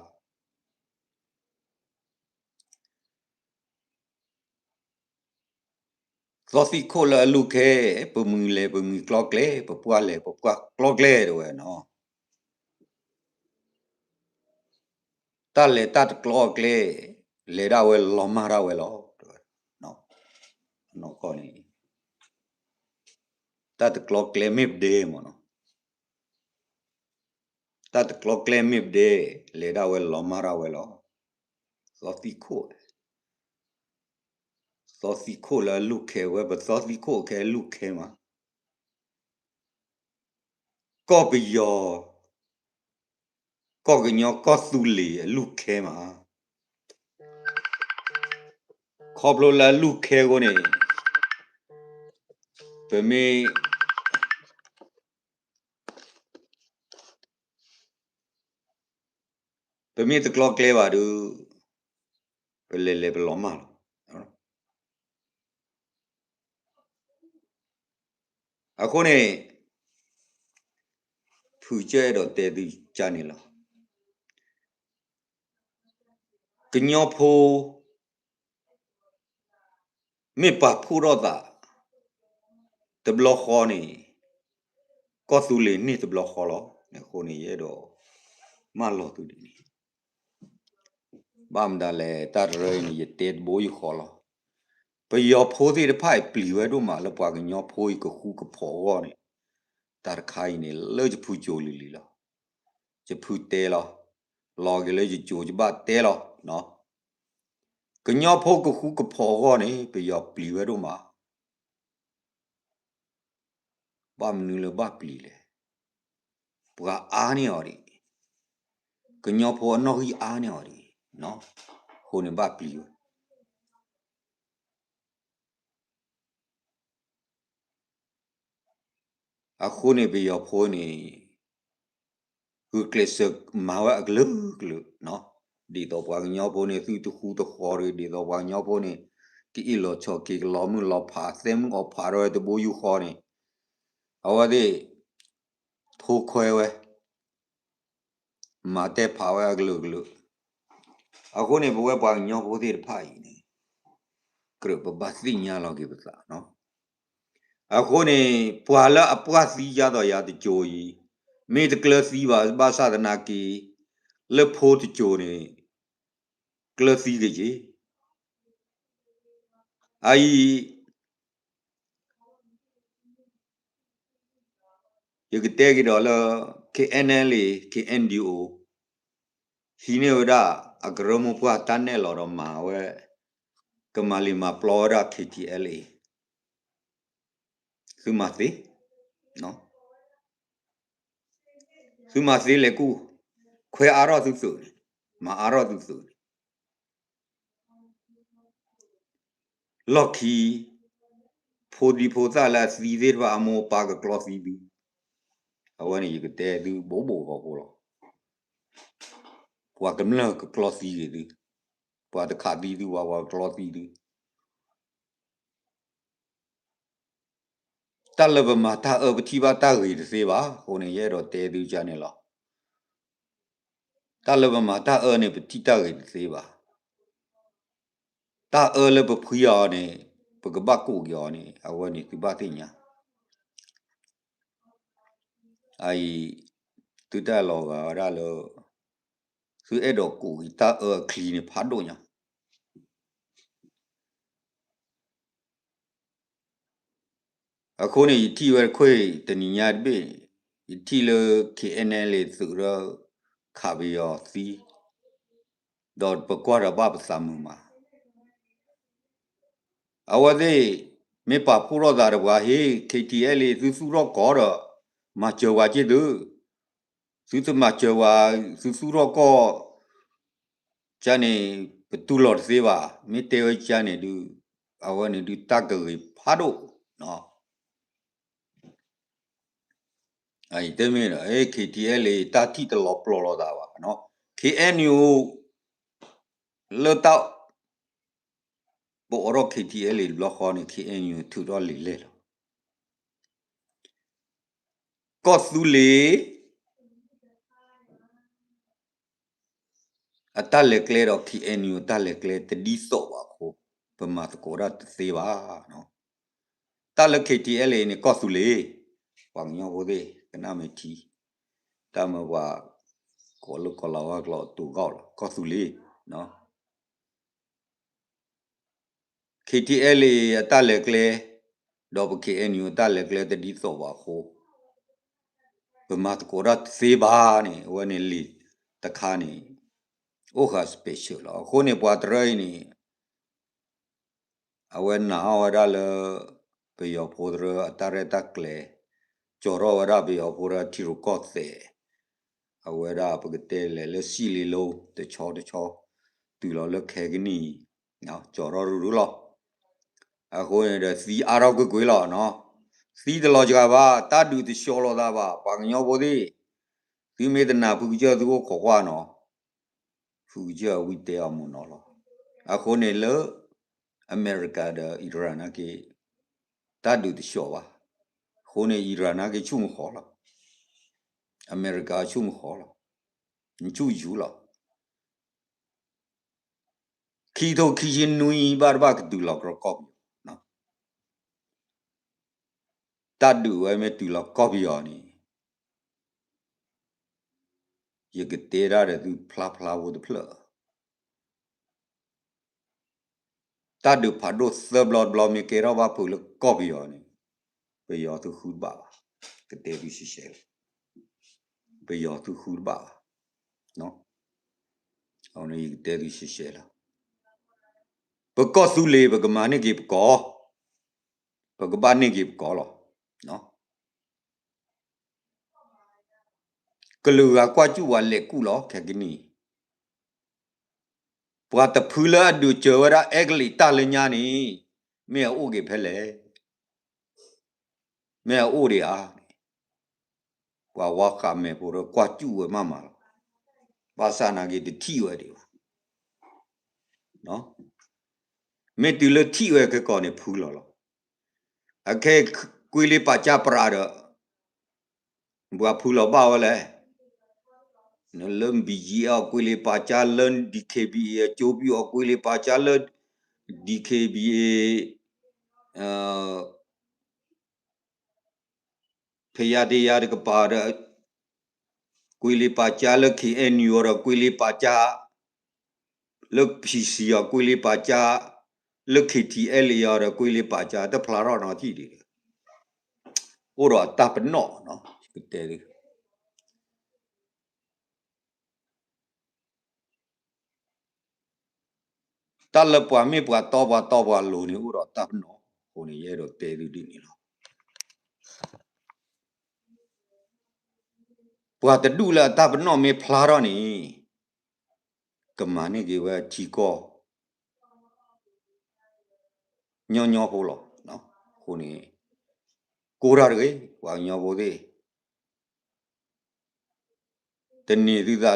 သီသံၣ်ခိၣ်လၢအလူၢ်ခဲ, ပမှံၤလဲၤပမှံၤကျီကျဲ, ပပှၢ်လဲၤပပှၢ်ကျီကျဲတဲဝဲနီၤ. တၢ်လဲၤတၢ်တကျီအကျဲ, လဲၤဒၣ်ဝဲလီၤမၢ်ဒၣ်ဝဲလီၤ. တၢ်တကျီကျဲမ့ၢ်ပဒဲမ့ၢ်နီၤ. တၢ်တကျီကျဲမ့ၢ်ပဒဲ, လဲၤဒၣ်ဝဲလီၤမၢ်ဒၣ်ဝဲလီၤ. သီသံၣ်ခိၣ်, သီသံၣ်ခိၣ်လၢအလူၢ်ခဲဝဲ, ပသီသံၣ်ခိၣ်ခဲအလူၢ်ခဲမး. ကီၢ်ပယီၤ, ကီၢ်ကညီကီၢ်သူလ့ၤအလူၢ်ခဲမး. ခီဖျိလၢအလူၢ်ခဲအဃိန့ၣ်, ပမ့ၢ် ပမ့ၢ်တကျီကျဲဘၣ်ဒီး, ပလဲၤလဲၤပလီၤမၢ်လီၤ. အဃိန့ၣ်, ဖုကဲအဲၣ်ဒိးတဲသုကန့ၣ်လီၤ. ကညီဖိ မ့ၢ်ပာ်ဖှိၣ်ထီၣ်သး တဘျီဃီန့ၣ်, ကီၢ်သူလ့ၤန့ၢ်တဘျီဃီလီၤ. အဃိန့ၣ် ယအဲၣ်ဒိးမၢလီၤသုဒ်န့ၣ်, ဘၣ်မတၤလဲၣ် တၢ်တရၢအံၤန့ၣ် ယတဲတဘိယူၢ်ဃီလီၤ. ပယီၤဖိသ့ၣ်တဖၣ်အံၤ ပျံၤဝဲဒိၣ်မးလၢပှၤကညီဖိအံၤကဃူကဖိးအဂီၢ်န့ၣ်, တၢ်တခါအံၤန့ၣ် လၢယဖုကၠိလံၤလံၤလီၤ. ယဖုတဲလီၤ, လီၤက့ၤလၢယကၠိယဘၣ်တဲလီၤ. ကညီဖိကဃူကဖိးအဂီၢ်န့ၣ် ပယီၤပျံၤဝဲဒိၣ်မး. ဘၣ်မနုၤလၢဘၣ်ပျံၤလဲၣ်. ပှၤအါန့ၢ်အီၤဒံး, ကညီဖိအနီၣ်ဂံၢ်အါန့ၢ်အီၤဒံး, အဃိန့ၣ်ဘၣ်ပျံၤဝဲ. အဃိန့ၣ် ပယီၤဖိန့ၣ် ဂုာ်ကျဲးစၢးမၤဝဲအကလုာ်ကလုာ်, ဒ်သိးပှၤကညီဖိန့ၣ် သုတဃူတဃီးတဂ့ၤ, ဒ်သိးပှၤကညီဖိန့ၣ် ကအ့ၣ်လိာ်ဆိးက့ၤ ကလီၤမုၢ်လီၤဖး သဲမုၣ်အီၣ်ဖးထီၣ်ဝဲတဘိယူၢ်ဃီန့ၣ်, အဝဲသ့ၣ် ထိခွဲဝဲ မၤတဲာ်ဖးဝဲအကလုာ်ကလုာ်. အဃိန့ၣ် ပဝဲပှၤကညီဖိသ့ၣ်တဖၣ်အံၤန့ၣ် ကြၢးပဘၣ်သ့ၣ်ညါလီၤက့ၤပသးနီၤ. အဃိန့ၣ် ပှၤလၢအပှၢ်သံယါသီးယၤတစိၤအံၤ မ့ၢ်တကျၢၤသံဘၣ် ဘၣ်ဆၣ်သနာ်က့ လၢဖိတစိၤန့ၣ် ကျၢၤသံက့ၤက့ၤ အအံၤ ယကတဲက့ၤဒီးလၢ K N L A K N D O ဟံးန့ၢ်ဝဲဒၣ် အကရၢမိၢ်ပှၢ်တၢ်နဲၣ်လီၤဒီးမၤဝဲ ကမၤလံာ်မၤပျီဝဲဒၣ် K T L A သုမၤသ့, သုမၤသ့လဲၤကူၣ်, ခွဲးအါထီၣ်သုသုးန့ၣ်, မၤအါထီၣ်သုသုးန့ၣ် လီၢ်ခံ ဖိဒံဖိသၣ်လၢအသံသ့ၣ်တဖၣ် အမိၢ်အပၢ်ကကျီသံသု, အဝဲန့ၣ်ယကတဲသုဘိးဘိးဖီဖိလီၤ. ပှၤကမျၢၢ်ကကျီသံက့ၤသု, ပှၤတခးသံသု ပှၤပှၤကကျီသံသု တၢ်လၢပမၤတၢ်အၢ ပထံၣ်ဘၣ်တၢ်ဂ့ၤတသ့ဘၣ်. အဃိန့ၣ် ယအဲၣ်ဒိးတဲသုကန့ၣ်လီၤ. တၢ်လၢပမၤတၢ်အၢန့ၣ် ပထံၣ်တၢ်ဂ့ၤတသ့ဘၣ်. တၢ်အၢလၢပဖှံအီၤန့ၣ် ပကဘၣ်ကူးက့ၤအီၤန့ၣ် အဝဲန့ၣ်သုဘၣ်သ့ၣ်ညါ. အအံၤ သုတၢ်လီၤဂာ်ဝဲဒၣ်လၢ သုအဲၣ်ဒိးကူးက့ၤတၢ်အၢအချံန့ၣ် ဖးဒိၣ်ညါ. အဃိန့ၣ် ယထံၣ်ဝဲတခွ့ၣ်တနံၤညါတဘ့ၣ်, ယထံၣ်လၢ K N L A သုးဒီး ခးပယီၤသံ, ဒီးပကွၢ်ဒီးဘၣ်ပသးမုာ်မး. အဝဲသ့ၣ် မ့ၢ်ပာ်ဖှိၣ်ထီၣ်သးဒီးပှၤဟ့ၣ် K T L A သုသူၣ်ထီၣ်ကီးဒီး မၤစၢၤပှၤက့ၢ်သုး သုတမၤစၢၤဝဲ သုသူၣ်ထီၣ်ကီၢ် ကန့ၣ် ပတူၢ်လိာ်တသ့ဘၣ်, မ့ၢ်တဲဝဲကန့ၣ်ဒုး အဝဲန့ၣ်ဒုးတၢ်ကဂ့ၤဖးဒိၣ်, တမ့ၢ်ဒီး KTLA တၢ်ထံၣ်တလီၤပျီလိာ်သးဘၣ်, KNU လၢတၢ် ပအိးထီၣ် KTLA တဘျီဃီန့ၣ် KNU ထုးထီၣ်လံာ်လဲၢ်လီၤ. ကီၢ်သူလ့ၤ အတၢ်လဲၤကျဲဒီး KNU အတၢ်လဲၤကျဲတဒ်သိးဘၣ်အဃိ ပမၤသကိးတၢ်တသ့ဘၣ်. တၢ်လၢ KTLA န့ၣ် ကီၢ်သူလ့ၤ, ပှၤကညီဖိသ့ၣ် ကနၣ်မ့ၢ်ထံ, တၢ်မၤပှၤ ကိးလၢကီၤလၤဝါကျိာ်တိၤဂီၢ်လီၤ ကီၢ်သူလ့ၤ KTLA အတၢ်လဲၤကျဲ ဒီးပ KNU အတၢ်လဲၤကျဲတဒ်သိးဘၣ်အဃိ ပမၤသကိးတၢ်တသ့ဘၣ်န့ၣ် အဝဲန့ၣ်လံာ်တခါန့ၣ် အိၣ်ဃာ် special လီၤ. အဃိန့ၣ် ပှၤတရၢအံၤန့ၣ် အဝဲနာ်အီၤဝဲဒၣ်လၢ ပယီၤဖိတရၢအတၢ်ရဲၣ်တၢ်ကျဲၤ, ကၠီၤထီၣ်ဝဲဒၣ်ပယီၤဖိတရၢထံရူၢ်ကီၢ်သဲး, အဝဲဒၣ်ပကတဲလဲၣ်လၢစံၣ်လ့လိ တဆီတဆီ, တုၤလီၤလၢခဲကနံၣ်အံၤ ကၠီၤထီၣ်ရူၢ်ရူၢ်လီၤ. အဃိန့ၣ်ဒီးသံအါထီၣ်ကွ့ၢ်ကွ့ၢ်လီၤနီၤ, သံတလီၤစှၤဘၣ်, တၢ်ဒုးတဆှီလိာ်သးဘၣ်, ပှၤကညီဖိသ့ၣ်, သုမ့ၢ်တနာ်ဖုကစၢၢ်သုအိၣ်ခိးကွၢ်နီၤ, ဖုကစၢၢ်ဝံတဲအီၤမုၢ်နီၤလီၤ. အဃိန့ၣ်လၢ အမဲရကၤဒီးအံရၣ်နာ်က့ တၢ်ဒုးတဆှီဘၣ်. အဃိန့ၣ် အံရၣ်နာ်က့ဆူၣ်မုၢ်ဃီလီၤ, အမဲရကၤဆူၣ်မုၢ်ဃီလီၤ, နဆူၣ်ယူၤလီၤ. ခံထိခံဆံနွံဘၣ်တဘၣ်ကတုၤလီၤကီၢ်ပယီၤ, တၢ်ဒုးဝဲမ့ၢ်တုၤလီၤကီၢ်ပယီၤန့ၣ် ယကတဲဒၣ်ဒီးသုဖျါဖျါဖိတဖျၢၣ်, တၢ်ဒုးဖးဒိၣ်သၢဘျီတဘျီမ့ၢ်ကဲထီၣ်ဘၣ်ဖုးလၢကီၢ်ပယီၤန့ၣ် ပယီၤသုဃုတဘၣ်ဘၣ်, ကတဲသုရှဲရှဲလီၤ, ပယီၤသုဃုတဘၣ်ဘၣ်, ယကတဲသုရှဲရှဲလီၤ. ပကီၢ်သူလ့ၤ ပကမၤန့ၢ်က့ၤပကီၢ်, ပကဘၣ်န့ၢ်က့ၤပကီၢ်လီၤ. ကလုာ်ဂၤကွၢ်စူၣ်ပှၤလဲၤကူၣ်လီၤခဲကနံၣ်, ပှၤတဖုလၢအဒုးစၢၤဝဲဒၣ်အဲကလံးတၢ်လၢညါန့ၣ် မ့ၢ်အအိၣ်က့ၤဖဲလဲၣ်, မ့ၢ်အအိၣ်ဒံးဧါ, ပှၤဝါဃးမဲာ်ဖိဒီးကွၢ်စူၣ်ဝဲမးမးလီၤ, ဘၣ်ဆၣ်နာ်က့တထံၣ်ဝဲဒံးဘၣ်. မ့ၢ်တုၤလၢထံၣ်ဝဲခဲကီးန့ၣ်ဖုလီၤလီၤ. အခဲကွ့လ့ပာ်ကၠၢ်ပြးဒီး ပှၤဖုလီၤဘၣ်ဝဲလဲၣ်, လၢ ဘီၣ်ကၠၣ် အီၤကွ့လ့ပာ်ကၠၢ်, လၢ DKBA အကၠိပံၣ်အီၤကွ့လ့ပာ်ကၠၢ်, လၢ DKBA ဖဲယါတယါတကပၤဒီး ကွ့လ့ပာ်ကၠၢ်, လၢ KNU အီၤဒီးကွ့လ့ပာ်ကၠၢ်, လၢ PC အီၤကွ့လ့ပာ်ကၠၢ်, လၢ KTLA အီၤဒီးကွ့လ့ပာ်ကၠၢ်, တဖျါထီၣ်နီတထံၣ်ဒံး, အိၣ်ဒီးအတၢ်ပနီၣ်နီၤ, ကတဲသု တၢ်လၢပှၤမ့ၢ်ပှၤတီပှၤတီပှၤလိၤန့ၣ် အိၣ်ဒီးတၢ်ပနီၣ်အဃိန့ၣ် ယအဲၣ်ဒိးတဲသုဒ်န့ၣ်လီၤ. ပှၤတဒူၣ်လၢအတၢ်ပနီၣ်မ့ၢ်ဖျါထီၣ်န့ၣ် ကမၤန့ၢ်က့ၤဝဲထံကီၢ် ညီညီဖိလီၤ. အဃိန့ၣ် ကိးတၢ်တဂ့ၤ ပှၤကညီဖိသ့ၣ် တန့ၢ်သုသးလၢ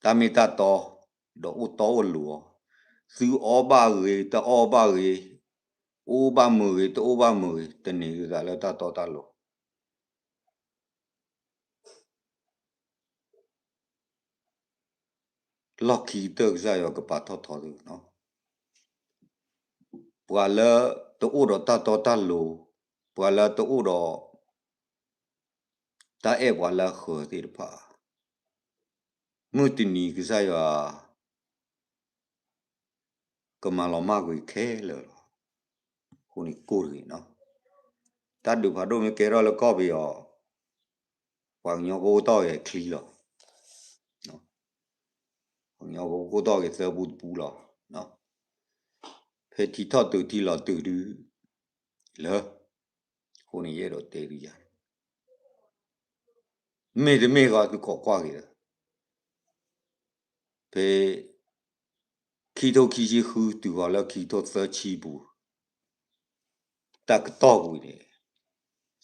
တၢ်မ့ၢ်တၢ်တီ ဒီးအိၣ်တီအိၣ်လိၤအီၤ, သုအီၣ်ဘၣ်ဂ့ၤ တအီၣ်ဘၣ်ဂ့ၤ, အိၣ်ဘၣ်မုာ်ဂ့ၤ တအိၣ်ဘၣ်မုာ်ဂ့ၤ တန့ၢ်သုသးလၢတၢ်တီတၢ်လိၤ လီၢ်ခံကတၢၢ်ကစၢ်ယွၤကပာ်ထီၣ်ထီသုနီၤ. ပှၤလၢတအိၣ်ဒီးတၢ်တီတၢ်လိၤ, ပှၤလၢတအိၣ်ဒီး တၢ်အဲၣ်ပှၤလၢအဃၢၤသ့ၣ်တဖၣ်, မုၢ်တနံၤကစၢ်ယွၤ ကမၤလီၤမၢ်ကွံာ်ခဲလၢာ်လီၤ. အဃိန့ၣ်ကိၢ်တဂ့ၤနီၤ. တၢ်ဒုးဖးဒိၣ်မ့ၢ်ကဲထီၣ်လၢကီၢ်ပယီၤ, ပှၤကညီဖိအိၣ်တီၢ်ဂ့ၤချံလီၤ. ပှၤကညီဖိအိၣ်တီၢ်ဂ့ၤသၢပူတပူလီၤ. ဖဲထံထီၣ်တုၤထံလီၤတုၤဒု လၢ အဃိန့ၣ်ယအဲၣ်ဒိးတဲသုယၤ မ့ၢ်တမ့ၢ်ဃီသုခိးကွၢ်က့ၤဒီး ဖဲ ခံထိခံဆံဃုတုၤဃီၤလၢခံထိသၢဆံပူၤ တၢ်ကတီၢ်ပူၤန့ၣ်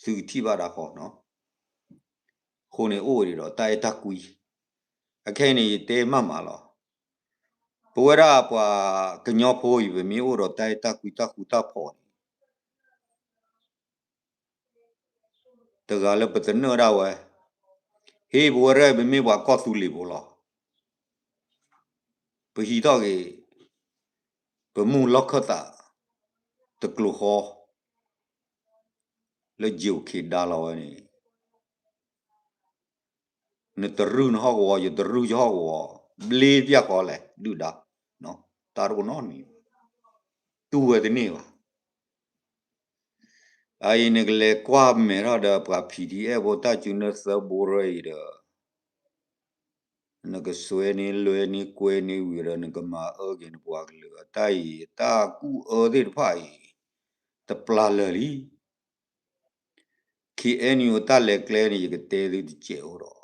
သုကထံၣ်ဘၣ်ဒၣ်ဃီနီၤ. အဃိန့ၣ်အိၣ်ဒံးဒီးတၢ်အဲၣ်တၢ်ကွံ. အခဲအံၤန့ၣ် ယတဲမးမးလီၤ. ပဝဲဒၣ်ပှၤကညီဖိအံၤ ပမ့ၢ်အိၣ်ဒီးတၢ်အဲၣ်တၢ်ကွံတၢ်ဃူတၢ်ဖိးန့ၣ် တဂၤလၢပသနၢၣ်ဒၣ်ဝဲ, ဟ့ၣ်ပဝဲဒၣ်ပမ့ၢ်ပှၤကီၢ်သူလ့ၤဖိလီၤ. ပဟံးထီၣ်က့ၤ ပမုၢ်လီၢ်ခၢၣ်သး တကျိၤဃီ လၢယိၤက့ၤဒါလီၤဝဲန့ၣ် နတရုၢ်နဟီၣ်ကဝီၤ ယတရုၢ်ယဟီၣ်ကဝီၤ ဘျ့ပျၢ်ဃီလဲၣ် ဒုၣ်ဒါ, တၢ်တအိၣ်နီတမံၤဘၣ်, တူၢ်ဝဲတန့ၢ်ဘၣ်. အအံၤနကလဲၤကွၢ်မဲာ်ထီၣ်ဒီးပှၤ PDF ဖိတၢ်စုနၢသၢဘိရၢအံၤဒီး နကစွဲန့ၢ်လွဲန့ၢ်ကွဲန့ၢ်ဝံၤဒီး နကမၤအၢက့ၤနပှၤကလုာ်အတၢ်အံၤ တၢ်ကူၣ်အၢသ့ၣ်တဖၣ်အံၤ တပျၢ်လၢာ်လံ. KNU တၢ်လဲၤကျဲန့ၣ် ယကတဲသုတစဲးအိၣ်ဒီး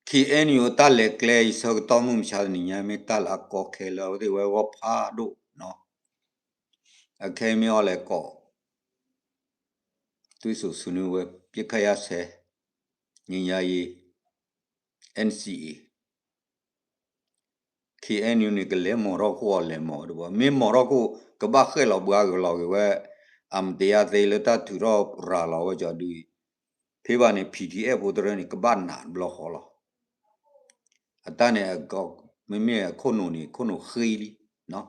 KNU တၢ်လဲၤကျဲအံၤ ဆၢကတီၢ်မုၢ်မဆါတနံၤညါ မ့ၢ်တၢ်လၢအကီခဲလၢအဝဲသ့ၣ်ဝဲဂီၢ်ဖးဒိၣ်နီၤ. အခဲအံၤမ့ၢ်အီၤလဲၤကိး သွေးစွင်းဆွေးနွေးပွဲ အပစ်အခတ်ရပ်စဲရေး ငြိမ်းချမ်းရေး NCA, KNU န့ၣ် ကလဲၤမီၢ်ထီၣ်ခိၣ်အီၤလဲၤမီၢ်ဝဲတဘျီ, မ့ၢ်မီၢ်ထီၣ်ခိၣ် ကဘၣ်ဃဲၣ်လီၤဘှါက့ၤလီၤက့ၤဝဲ အမတယါသ့လၢတၢ်ထုးထီၣ်ရၤလီၤဝဲကီးဒုး, ဖဲဘၣ်န့ၣ် PDF ဖိတရၢန့ၣ် ကဘၣ်နာ်တဘျီဃီလီၤ. အတၢ်န့ၣ် မ့မ့ၢ်အခိၣ်နူာ်န့ၣ် ခိၣ်နူာ်ဃ့လံ,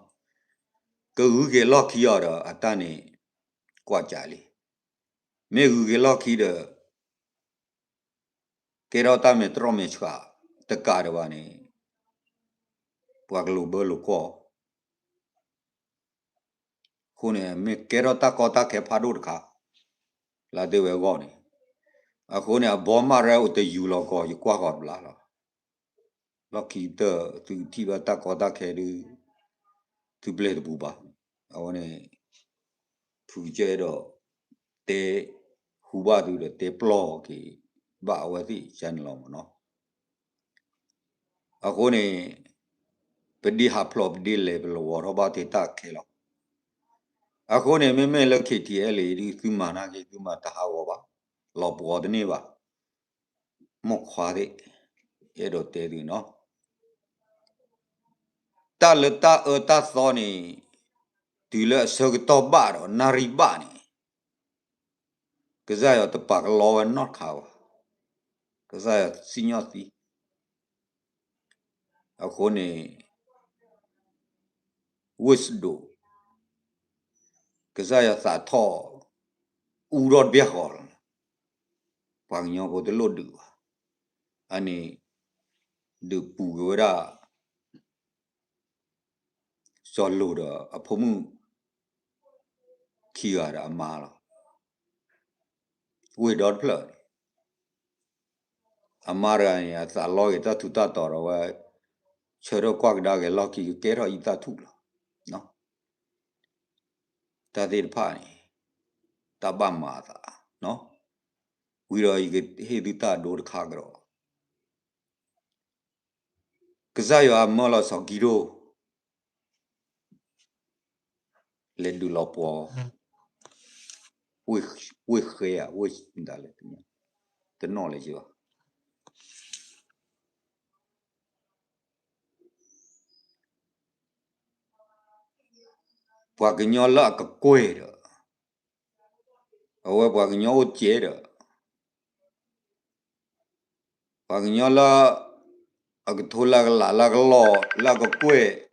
ကဂုၤက့ၤလီၢ်ခံအီၤဒီး အတၢ်န့ၣ် ကွၢ်ကးလံ. မ့ၢ်ဂုၤက့ၤလီၢ်ခံဒီး ကဲထီၣ်တၢ်မဲာ်တြီမဲာ်ဆှးတကးဒံးဘၣ်န့ၣ် ပှၤကလိာ်ဘၢလိာ်ကွီၢ် အဃိန့ၣ် မ့ၢ်ကဲထီၣ်တၢ်ကီတၢ်ခဲဖးဒိၣ်တခါ လၢဒ့ဝဲအဂီၢ်န့ၣ်, အဃိန့ၣ် အဘီမးရဲအိၣ်တယူၤလီၤကီး ယကွၢ်ဃီၤတဘျီလီၤ. လီၢ်ခံကတၢၢ် သုကထံၣ်ဘၣ်တၢ်ကီတၢ်ခဲဒုး သုပျဲၢ်တပူၤဘၣ်. အဝဲန့ၣ် ဖုကစၢၢ်အဲၣ်ဒိး တဲ ဟူဘၣ်သုဒီးတဲပျီၢ်က့ၤဘၣ်အဝဲသ့ၣ် channel လီၤမ့ၢ်နီၤ. အဃိန့ၣ် ပဒ်ဟးဖျိးပဒ်လဲၣ် ပလီၤဝီၤထီၣ်ဘၣ်တ့ၢ်တၢ်ခဲလီၤ. အဃိန့ၣ် မ့မ့ၢ်လၢ KTLA ဒုး သုမၤနာ်က့ သုမၤတဟးဂီၤဘၣ်, လီၤပှီၤတန့ၢ်ဘၣ်. မိၢ်ခွါသ့ၣ် အဲၣ်ဒိးတဲသုနီၤ, တၢ်လၢတၢ်အၢတၢ်သီန့ၣ် တုၤလၢအဆၢကတီၢ်ဘၣ်ဒီးနၣ်ရံၣ်ဘၣ်န့ၣ် ကစၢ်ယွၤတပာ်ကလီဝဲနီတခါဘၣ်. ကစၢ်ယွၤစံၣ်ညီၣ်သံ အဃိန့ၣ် ဝ့ၢ်စဒိၣ် ကစၢ်ယွၤသးထီၣ် အူထီၣ်တဘျီဃီလီၤ. ပှၤကညီဖိတလိၣ်ဒုးဘၣ်. အန့ၣ် ဒုးပူၤက့ၤဝဲဒၣ် စီၤလိာ်ဒီးအဖိမုၣ်ခံဂၤဒီးအမါလီၤ. ဝ့ၢ်ဒီတဖျၢၣ်န့ၣ် အမါတဂၤန့ၣ် အသးလီက့ၤတၢ်ထူးတၢ်တီၤဒီးဝဲ ဆၢထၢၣ်ကွၢ်ကဒါက့ၤလီၢ်ခံ ကကဲထီၣ်အံသၣ်ထူၣ်လီၤ. တၢ်သ့ၣ်တဖၣ်န့ၣ် တၢ်ဘၣ်မၤအသး ဝံၤဒီးယကဟ့ၣ်သုတၢ်ဒိတခါကဒီး ကစၢ်ယွၤမၢလီၤစီၤကံဒိၣ် လဲၤဒုးလီၤပှီၤ ဝ့ၢ်ဃဲဧါ ဝ့ၢ်ဒၣ်လဲၣ် တနီၣ်လဲၣ်ယဘၣ် ပှၤကညီလၢအကကွဲၢ်ဒီး အဝဲပှၤကညီအိၣ်ကဲဒီး ပှၤကညီလၢ အကထိလၢအကလးလၢအကလီၢ်လၢအကကွဲၢ်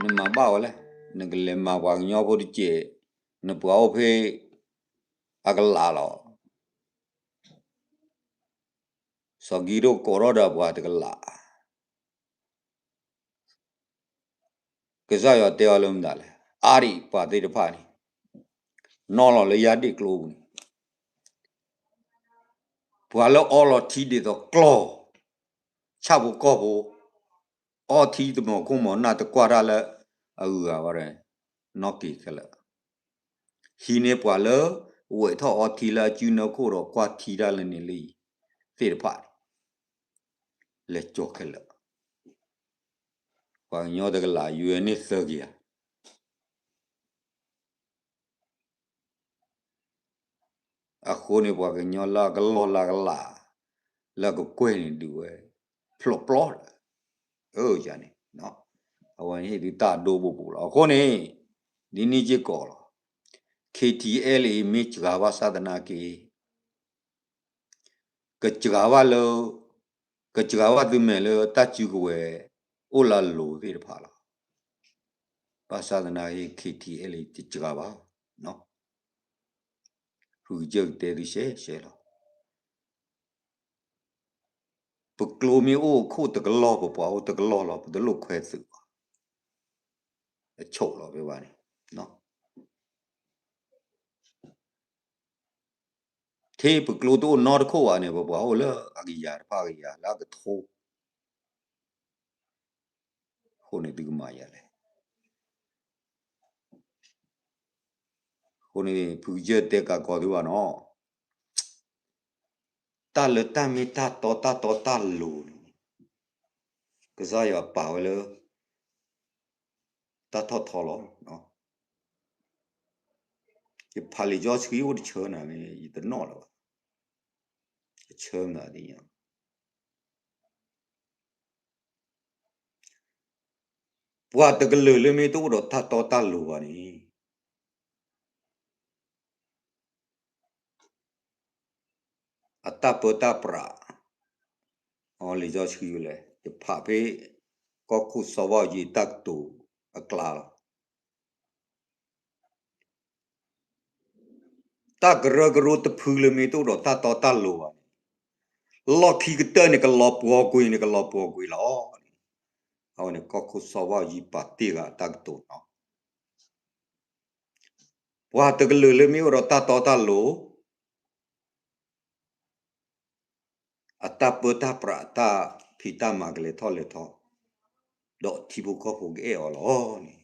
နမၤဘၣ်ဝဲလဲၣ်, နကလဲၤမၤပှၤကညီဖိတကဲး, နပှၤအိၣ်ဖဲ အကလးလီၤ. စီၤကံဒိၣ်ကိးထီၣ်ဒီးပှၤတကလး ကစၢ်ယွၤတဲအီၤလၢမတၤလဲၣ်, အါဒံးပှၤသ့ၣ်တဖၣ်န့ၣ် နီၣ်လီၤလၢယၤဒ့ၣ်ကျိပူၤန့ၣ် ပှၤလၢအီလီၤထံဒ်သိးကျီၢ် ဆၣ်ဖိကီၢ်ဖိ အီထံတမီၤခိၣ်မီၤနၢ်တကွၢ်တၢ်လၢအဂုၤအဂၤဘၣ်ဒီး နီၣ်က့ၤခဲလၢာ် ဟံးန့ၢ်ပှၤလၢ ဝဲးထီၣ်အီထံလၢအစုနၢခိၣ်ဒီးကွၢ်ထံတၢ်လၢန့ၣ်လၢအံၤ သ့ၣ်တဖၣ်န့ၣ် လဲၤကၠီၤခဲလၢာ် ပှၤကညီတကလး ယွၤန့ၢ်သၢကယၤ အဃိန့ၣ် ပှၤကညီလၢအကလီၢ်လၢအကလး လၢအကကွဲၢ်န့ၣ်ဒုးဝဲ ဖျိးပျီဒီး အန့ၣ် အဝဲန့ၣ်ဟ့ၣ်သုတၢ်ဒိဘိပူၤလီၤ. အဃိန့ၣ် ဒ်န့ၣ်စ့ၢ်ကီးလီၤ. ခ့ထံအဲလ်အ့ မ့ၢ်စှၤဘၣ်ဆၣ်သနာ်က့ ကစှၤဘၣ်လၢ ကစှၤဘၣ်သုမဲာ်လၢတၢ်စုကဝဲၤအိၣ်လၢအလိၤသ့ၣ်တဖၣ်လီၤ. ဘၣ်ဆၣ်သနာ်က့ ခ့ထံအဲလ်အ့ တစှၤဘၣ်. ဖုကစၢၢ်ကတဲသုရှဲရှဲလီၤ. ပကျိမ့ၢ်အိၣ်အခိၣ်တကလီၢ် ပပှၤအိၣ်တကလီၢ်လီၤ ပတလိၣ်ခွဲသုးဘၣ်. အဆိးလီၤဖဲဘၣ်န့ၣ် ထဲပကျိတအိၣ်နီတခိၣ်ဘၣ်န့ၣ် ပပှၤအိၣ်လၢအကယၤတဖၣ်ကယၤလၢအကထိ အဃိန့ၣ်သုကမၤယၤလဲၣ်. အဃိန့ၣ် ဖုကစၢၢ်တဲကးကီးသုဘၣ်နီၤ, တၢ်လၢတၢ်မ့ၢ်တၢ်တီတၢ်တီတၢ်လိၤန့ၣ် ကစၢ်ယွၤပာ်ဝဲလၢ တၢ်ထီၣ်ထီလီၤ. ယဖးလံာ်စီဆှံအိၣ်တဆၢန့ၣ် ယတနီၣ်လၢၤဘၣ်, တဆၢမနုၤသ့ၣ်ညါ ပှၤတကလုာ်လၢမ့ၢ်တအိၣ်ဒီးတၢ်တီတၢ်လိၤဘၣ်န့ၣ် အတၢ်ပၢတၢ်ပြး အလံာ်စီဆှံလဲၣ်, ယဖးဖဲ ကီၢ်ခိၣ်စီၤဘၣ်အူကၠံအတၢ်ကတိၤအကျါလီၤ. တၢ်ကရၢကရိတဖုလၢမ့ၢ်တအိၣ်ဒီးတၢ်တီတၢ်လိၤဘၣ်န့ၣ် လီၢ်ခံကတၢၢ်န့ၣ် ကလီၤပှီၤကွံာ်န့ၣ် ကလီၤပှီၤကွံာ်လီၤ. အဝဲန့ၣ် ကီၢ်ခိၣ်စီၤဘၣ်အူကၠံပာ်တ့ၢ်ဂၤအတၢ်ကတိၤနီၤ. ပှၤတကလုာ်လၢမ့ၢ်အိၣ်ဒီးတၢ်တီတၢ်လိၤ အတၢ်ပၢတၢ်ပြး အတၢ်ဖံးတၢ်မၤကလဲၤထီၣ်လဲၤထီ, ဒီးထံဖိကီၢ်ဖိကအဲၣ်အီၤလီၤန့ၣ်.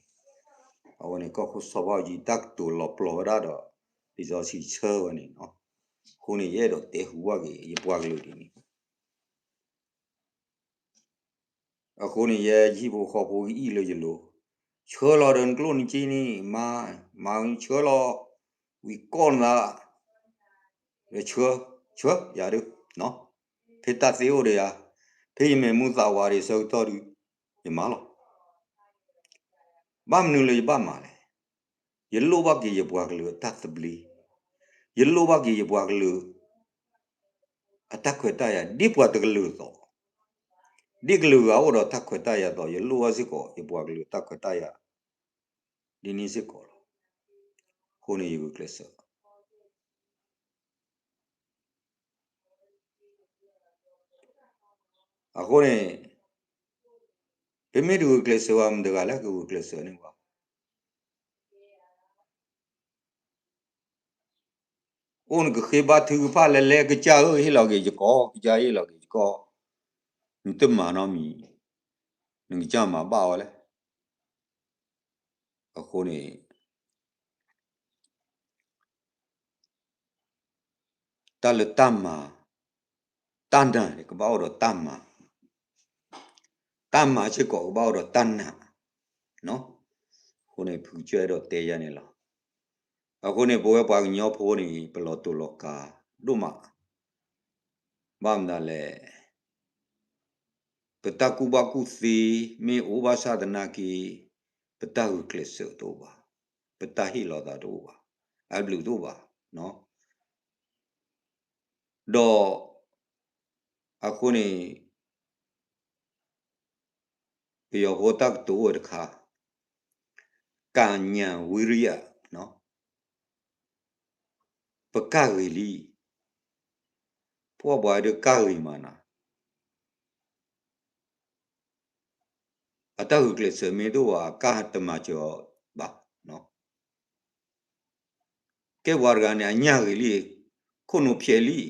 အဝဲန့ၣ် ကီၢ်ခိၣ်စီၤဘၣ်အူကၠံတၢ်ကတိၤလီၤပျီၤဝဲဒၣ်ဒီး လံာ်စီဆှံဆၢဝဲန့ၣ်နီၤ. အဃိန့ၣ် ယအဲၣ်ဒိးတဲဟူဘၣ်က့ၤ ယပှၤကလုာ်ဒ်န့ၣ် အဃိန့ၣ် ယဟံၣ်ဖိဃီဖိကအံၣ်လၢယလိၤ, ဆှၢလီၤဒီးနကျိၣ်နစ့န့ၣ် မၤ, မၤဆှၢလီၤ, ဝံၤကီၢ်နသး, ဆှၢ, ဆှၢယၤဒုး, ဖဲတၢ်သ့အိၣ်ဒီးယၤ, ဖဲယမဲာ်မူသးဝးဒီးဆၢကတီၢ်ဒုး, ယမၤလီၤ. ဘၣ်မနုၤလၢယဘၣ်မၤလဲၣ်. ယလိၣ်ဘၣ်က့ၤယပှၤကလုာ်အတၢ်သဘျ့, ယလိၣ်ဘၣ်က့ၤယပှၤကလုာ် အတၢ်ခွဲးတၢ်ယာ် ဒ်ပှၤတကလုာ်အသိး, ဒ်ကလုာ်ဂၤအိၣ်ဒီးတၢ်ခွဲးတၢ်ယာ်အသိး ယလိၣ်ဘၣ်စ့ၢ်ကီး ယပှၤကလုာ်အတၢ်ခွဲးတၢ်ယာ် ဒ်န့ၣ်စ့ၢ်ကီးလီၤ. အဃိန့ၣ်ယဂုာ်ကျဲးစၢး အဃိန့ၣ် ပမ့ၢ်တဂုာ်ကျဲးစၢးဘၣ် မတၤတဂၤလၢကဂုာ်ကျဲးစၢးန့ၢ်ပှၤ အိၣ်နကဃ့ဘါထုကဖၣ်လဲၤလဲၤ ကစၢ်ဧၢ ဟ့ၣ်လီၤက့ၤယကီၢ်, ကစၢ်ဟ့ၣ်လီၤက့ၤယကီၢ်, နတမၤနီတမံၤ, နကစၢ်မၤဘၣ်ဝဲလဲၣ်. အဃိန့ၣ် တၢ်လၢတၢ်မၤ, တၢ်နာ်န့ၣ် ကဘၣ်အိၣ်ဒီးတၢ်မၤ, တၢ်မၤစ့ၢ်ကီးကဘၣ်အိၣ်ဒီးတၢ်နာ်. အဃိန့ၣ် ဖုကစၢၢ်အဲၣ်ဒိးတဲယၤန့ၣ်လီၤ. အဃိန့ၣ် ပဝဲပှၤကညီဖိန့ၣ် ပလီၤတိာ်လီၤကၤဒိၣ်မး, ဘၣ်မနုၤလဲၣ်, ပတၢ်ကူၣ်ဘၣ်ကူၣ်သ့မ့ၢ်အိၣ်ဘၣ်ဆၣ်သနာ်က့ ပတၢ်ဂုာ်ကျဲးစၢးတအိၣ်ဘၣ်, ပတၢ်ဟ့ၣ်လီၤသးတအိၣ်ဘၣ်, အဘျုးတအိၣ်ဘၣ်. ဒီး အဃိန့ၣ် ပယီၤဖိတၢ်ကတိၤအိၣ်ဝဲတခါ, ကၣ်ညၣ်ဝံရံယၣ်, ပကၢ်ဂ့ၤလံ, ပှၤပှၤဒုးကၢ်ဂ့ၤမးနၤ, အတၢ်ဂုာ်ကျဲးစၢးမ့ၢ်တအိၣ်ဘၣ် အကၢ်တမၤစၢၤအီၤဘၣ်. ကဲပှၤတဂၤန့ၣ် အညၣ်ဂ့ၤလံ, ခိၣ်နူာ်ဖျဲးလံ,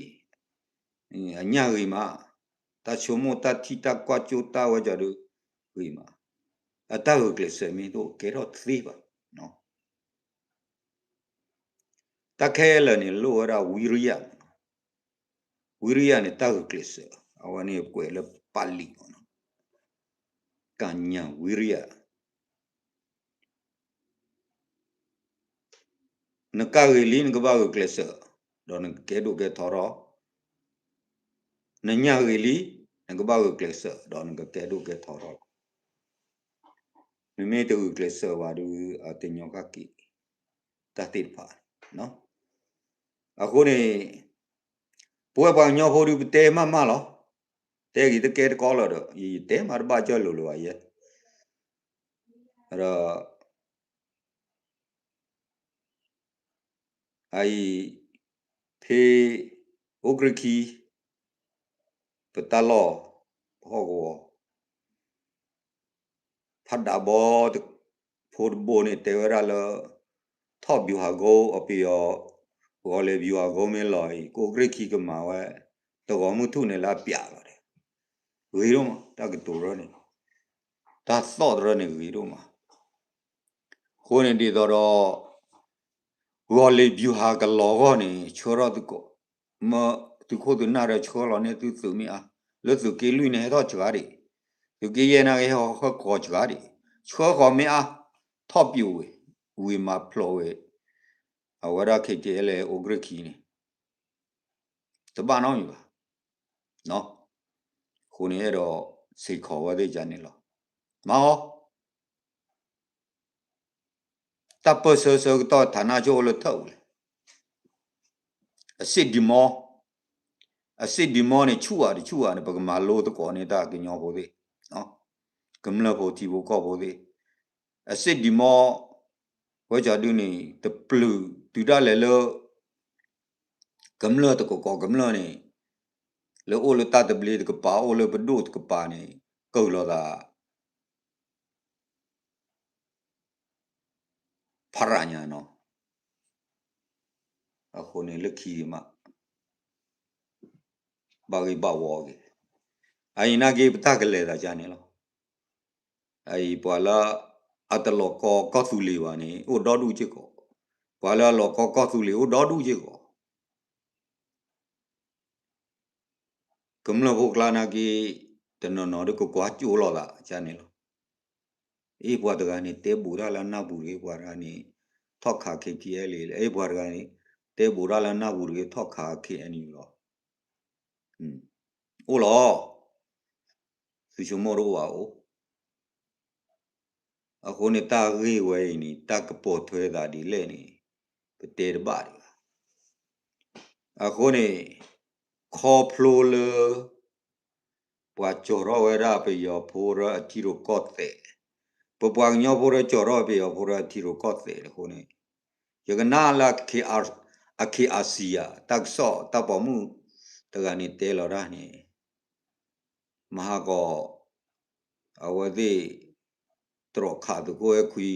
အညၣ်ဂ့ၤမး, တၢ်ဆိကမိၣ်တၢ်ထံၣ်တၢ်ကွၢ်ကၠိတၢ်ဝဲကၠီဒုးဂ့ၤမး, အတၢ်ဂုာ်ကျဲးစၢးမ့ၢ်တအိၣ်ကဲထီၣ်တသ့ဘၣ်. တၢ်ခဲလၢာ်န့ၣ်လိၣ်ဝဲဒၣ်ဝံရံယၣ်, ဝံရံယၣ်န့ၣ် တၢ်ဂုာ်ကျဲးစၢး, အဝဲန့ၣ်ကွဲးလၢပာ်လံၤမးနီၤ, ကညးဝံရံယၣ်, နကၢ်ဂ့ၤလံ နကဘၣ်ဂုာ်ကျဲးစၢး, ဒီးနကကဲဒိၣ်ကဲထီထီၣ်, နညၣ်ဂ့ၤလံ နကဘၣ်ဂုာ်ကျဲးစၢး ဒီးနကကဲဒိၣ်ကဲထီထီၣ်လီၤ. မ့မ့ၢ်တဂုာ်ကျဲးစၢးဘၣ်ဒီး အတညီကၣ်က့ၤ တၢ်သ့ၣ်တဖၣ်. အဃိန့ၣ် ပဝဲပှၤကညီဖိဒုးပတဲမးမးလီၤ. တဲဂ့ၤတကဲတကီလီၤဒီး ယတဲမးတဘၣ်ကၢၢ်လိာ်လၢၤဘၣ်ယဲ, ဒီး အအံၤ ဖဲ အိၣ်ကြ့ၢ်ခံ ပတၢ်လီၢ် ပဟီၣ်ကဝီၤ ဖးဒးဘီ ဖိတဘိန့ၣ် တဲဝဲဒၣ်လၢ ထီၣ်ဘျူၤဟးကုန်း အပယီၤ ဂီၤလ့ၤဘျူၤဟးကုန်းမ့ၢ်လီၤအံၤ ကအိၣ်ကြ့ၢ်ခံကမၤဝဲ တဂီၤမုၢ်ထူၣ်န့ၣ်လၢအပျးလီၤဒီး ဂ့ၤဒိၣ်မး တၢ်ကတိၤရၢန့ၣ် တၢ်သီၣ်တရၢန့ၣ်ဂ့ၤဒိၣ်မး. အဃိန့ၣ်ဒ်သိးဒီး ဂီၤလ့ၤဘျူၤဟးကလီၤအဂီၢ်န့ၣ် ဆှၢထီၣ်သုးကိး မၢ သုးခိၣ်သုးနၢ်ဒီးဆှၢလီၤန့ၢ်သုသုးမ့ၢ်အါ, လၢသုးက့လွံၢ်န့ၣ် ဟဲထီၣ်စှၤဒံး, သုးက့ယဲၢ်နာ်က့ဟဲဃီၤစှၤဒံး, ဆှၢဃီၤမ့ၢ်အါ, ထီၣ်ပျူၤဝံၤ ဝံၤမၤဖျိးဝံၤ အဝဲဒၣ် ခဲကဲလဲ အိၣ်ကြ့ၢ်ခံန့ၣ် တဘၣ်နီတမံၤဘၣ်. အဃိန့ၣ်အဲၣ်ဒိးစ့ၢ်ကီးဝဲသ့ၣ်ကန့ၣ်လီၤ. မၤအီၤ တၢ်ပၢၢ်ဆၢဆၢကတီၢ် ဌာနချုပ် အိၣ်လၢထၢၣ်ပူၤလဲၣ်. အစစ်တွေမော, အစစ်တွေမောန့ၣ် ဆူၣ်ဧါတဆူၣ်ဧါန့ၣ် ပကမၤလိသကိးန့ၢ်တၢ်ကညီဖိသ့ၣ်, ကမျၢၢ်ဖိထံဖိကီၢ်ဖိသ့ၣ်, အစစ်တွေမော ဝဲကၠီဒုန့ၣ် တပျုာ်တုၤဒၣ်လဲာ်လၢ ကမျၢၢ်တကကိးကမျၢၢ်န့ၣ် လၢအိၣ်လၢတၢ်သဘျ့တကပၤ အိၣ်လၢပဒိၣ်တကပၤန့ၣ် ကၢၢ်လိာ်သး ဖးရၤညါနီၤ. အဃိန့ၣ်လၢခံမး ဘၣ်ဂ့ၢ်ဘၣ်ဝီက့ၤ, အအံၤနာ်က့ပတၢ်ကလဲၤသးကန့ၣ်လီၤ. အအံၤပှၤလၢအတလီၤကီကီၢ်သူလ့ၤဘၣ်န့ၣ် အိၣ်ဒီဒူၣ်စ့ၢ်ကီး, ပှၤလၢအလီၤကီကီၢ်သူလ့ၤအိၣ်ဒီဒူၣ်စ့ၢ်ကီး ကမျၢၢ်ဖိကျါနာ်က့ တနီၤနီၤဒီးကကွၢ်ကၠိလိာ်သးကန့ၣ်လီၤ. အ့ၣ် ပှၤတဂၤန့ၣ် တဲဘူးတၢ်လၢနၢ်ပူၤတဂ့ၤ, ပှၤတဂၤန့ၣ် ထီၣ်ခး ခဲကဲလဲ, အ့ၣ် ပှၤတဂၤန့ၣ် တဲဘူးတၢ်လၢနၢ်ပူၤတဂ့ၤ ထီၣ်ခး ခဲအံၤအံၤလီၤ. အိၣ်လီၤ, သုဆိကမိၣ်တအိၣ်ဘၣ်အိၣ်. အဃိန့ၣ် တၢ်ဂ့ၢ်ဝဲအံၤန့ၣ် တၢ်ကပိာ်ထွဲသးဒ်လဲၣ်န့ၣ် ပတဲတဘၣ်ဒံးဘၣ်. အဃိန့ၣ် ခီဖျိလၢ ပှၤကၠီၤထီၣ်ဝဲဒၣ်ပယီၤဖိလၢအထံရူၢ်ကီၢ်သဲး, ပပှၤကညီဖိလၢကၠီၤထီၣ်ပယီၤဖိလၢအထံရူၢ်ကီၢ်သဲးအဃိန့ၣ်, ယကနၣ်လၢ အ KRC ဧါ တၢ်ကစီၣ်တၢ်ပိာ်မုၣ်တဂၤန့ၣ်တဲလီၤတၢ်န့ၣ် မဟါကီး အဝဲသ့ၣ် တြီခးသုးခိၣ်အဲၣ်ခွံ,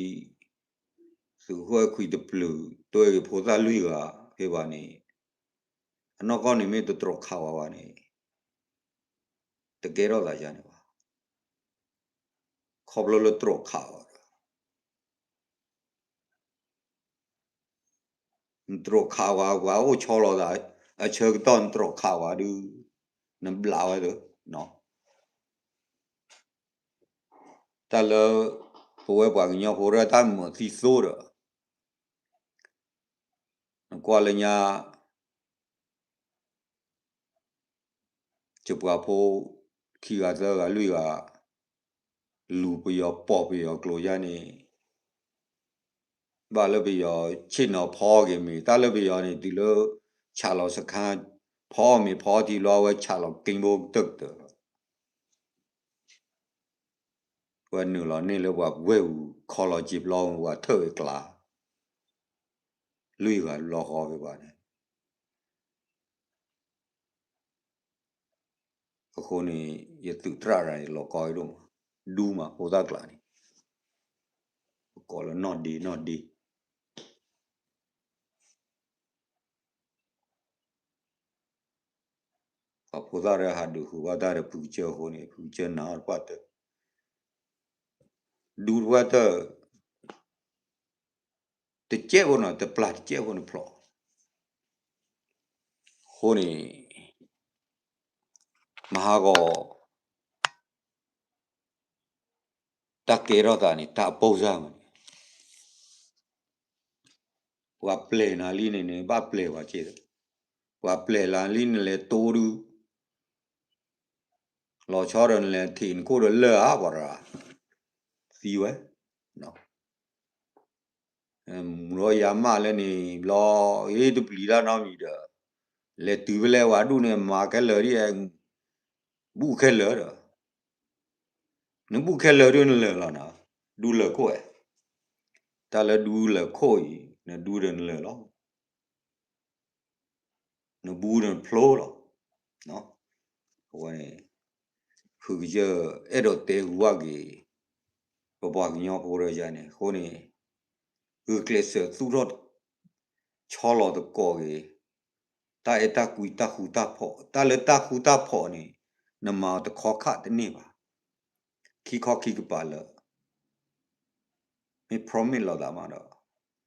သုးခိၣ်အဲၣ်ခွံတပျုာ် တွဲက့ၤဖိသၣ်လွံၢ်ဂၤဖဲဘၣ်န့ၣ်, အနီၢ်ကီၢ်န့ၣ်မ့ၢ်တတြီခးဝဲဘၣ်န့ၣ် တကဲထီၣ်သးယါန့ၣ်ဘၣ်. ခီဖျိလၢတြီခးဝဲဒီး နတြီခးဝဲ ပှၤအိၣ်ဆီလီၤသး အဆၢကတီၢ်နတြီခးဝဲဒုး နဘျးဝဲသၢ, တၢ်လၢ ပဝဲပှၤကညီဖိရဲၣ်တၢ်မၤသံသိဒီး နကွၢ်လၢညါ ယပှၤဖိ ခံဂၤသၢဂၤလွံၢ်ဂၤ လူၤပယီၤပိာ်ပယီၤကျိၤယါန့ၣ် ဘၣ်လၢပယီၤဆ့ၣ်နီၤဖီက့ၤမ့ၢ် တၢ်လၢပယီၤန့ၣ် တုၤလၢ ဆးလီၤစခါ ဖီမ့ၢ်ဖီထံလီၤ အဝဲဆးလီၤက့ဘိကတၢၢ်ကတၢၢ်လီၤ. ပှၤနုာ်လီၤန့ၢ်လၢပှၤဝဲၢ်ပူၤ ခီလီၤစံာ်ပျီ ပှၤထၢၣ်ဝဲကျါ လွံၢ်ဂၤလီၤဃီဖဲပှၤန့ၣ် အဃိန့ၣ် ယသုးတြၢ်ရၤန့ၣ် လီၤကီဒိၣ်မး ဒူမး ဖိသၣ်ကျါန့ၣ် ပကိးလၢနီၢ်ဒ့နီၢ်ဒ့ ပှၤဖိသၣ်ရၢဟးဒုးဃုာ်ဘၣ်တၢ်ဒီးဖုကစၢၢ်အဃိန့ၣ် ဖုကစၢၢ်နၤအီၣ်တပှၢ်တၢၢ် ဒူတပှၢ်တၢၢ် တကဲးဖိနီၤ တပျၢ်တကဲးဖိန့ၣ်ဖျိး အဃိန့ၣ် မဟါဂီၤ တၢ်ကဲထီၣ်သးန့ၣ် တၢ်အပီၢ်စၢ်မးန့ၣ် ပှၤပျဲၢ်နၤလံန့ၣ်န့ၣ် ဘၣ်ပျဲၢ်ပှၤက့ၤ, ပှၤပျဲၢ်လၢလံနလဲၤတိဒု လီၤဆီဒီးနလဲၤထံးနခိၣ်ဒီးလၢၢ်ဧါ ပှၤတဂၤ သံဝဲ, မူၤဒီးယၤမးလၢန့ၣ် ဘျီ အ့ တပျံၤတၢ်နီတမံၤဒီး လဲၤတုၤဖဲလဲၣ်ဝဲဒူၣ်န့ၣ် မၤခဲလၢာ်ဒ် ဘူၣ်ခဲလၢာ်ဒီး နဘူၣ်ခဲလၢာ်ဒုးနလၢာ်လီၤနီၤ, ဒူလၢာ်ခိၣ်ဧါ, တၢ်လၢဒူလၢာ်ခိၣ်အံၤ နဒူဒီးနလၢာ်လီၤ, နဘူဒီးနဖျိလီၤ. အဝဲန့ၣ် ဖုကစၢၢ်အဲၣ်ဒိးတဲဟူးဝးက့ၤ ပပှၤကညီဖိဒီးယၤန့ၣ် အဃိန့ၣ် ဂုာ်ကျဲးစၢးသူၣ်ထီၣ် ဆီလီၤသကိးက့ၤ တၢ်အဲၣ်တၢ်ကွံတၢ်ဃူတၢ်ဖိး, တၢ်လၢတၢ်ဃူတၢ်ဖိးန့ၣ် နမၤတခီခးတန့ၢ်ဘၣ်, ခံခီခံကပၤလၢ မ့ၢ် promise လိာ်သးမးဒီး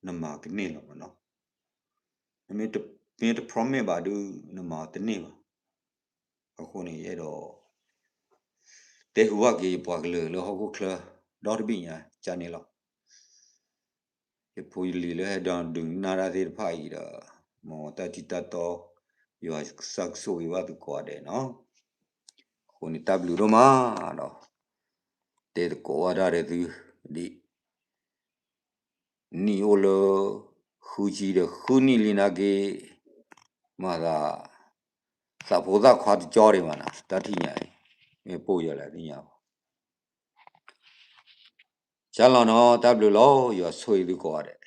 နမၤကန့ၢ်လီၤမးနီၤ, မ့ၢ်တ promise ဘၣ်ဒုး နမၤတန့ၢ်ဘၣ်. အဃိန့ၣ် ယအဲၣ်ဒိး တဲဟူးဝးက့ၤယပှၤကလုာ်လၢဟီၣ်ခိၣ်ချၢ ဒီတဘ့ၣ်ညါ ကန့ၣ်လီၤ. ယဖိယလံၤလၢဟဲဒီးဒုးနၢ်တၢ်သ့ၣ်တဖၣ်အံၤဒီး မ်တၢ်ထံၣ်တၢ်တီ ယွၤကစၢ်ကဆိၣ်ဂ့ၤဘၣ်သုကိးဂၤဒဲးနီၤ. အဃိန့ၣ်တၢ်ဘျုးဒိၣ်မးဒီး တဲသကိးဝဲဒၣ်ဒီးသု ဒ် နံၣ်အိၣ်လၢ ဃုဆံဒီးဃုနံၣ်လံနာ်က့ မၤသး သးဖိသၣ်ခွါတကၠီဒံးမးနီၤ တၢ်ထံၣ်ညါအံၤ မ့ၢ်ပိၢ်ယၤလၢသ့ၣ်ညါဘၣ်. ကၢ်လီၤနီၤ တၢ်ဘျုးလီၤ ယွၤဆိၣ်ဂ့ၤသုကိးဂၤဒဲး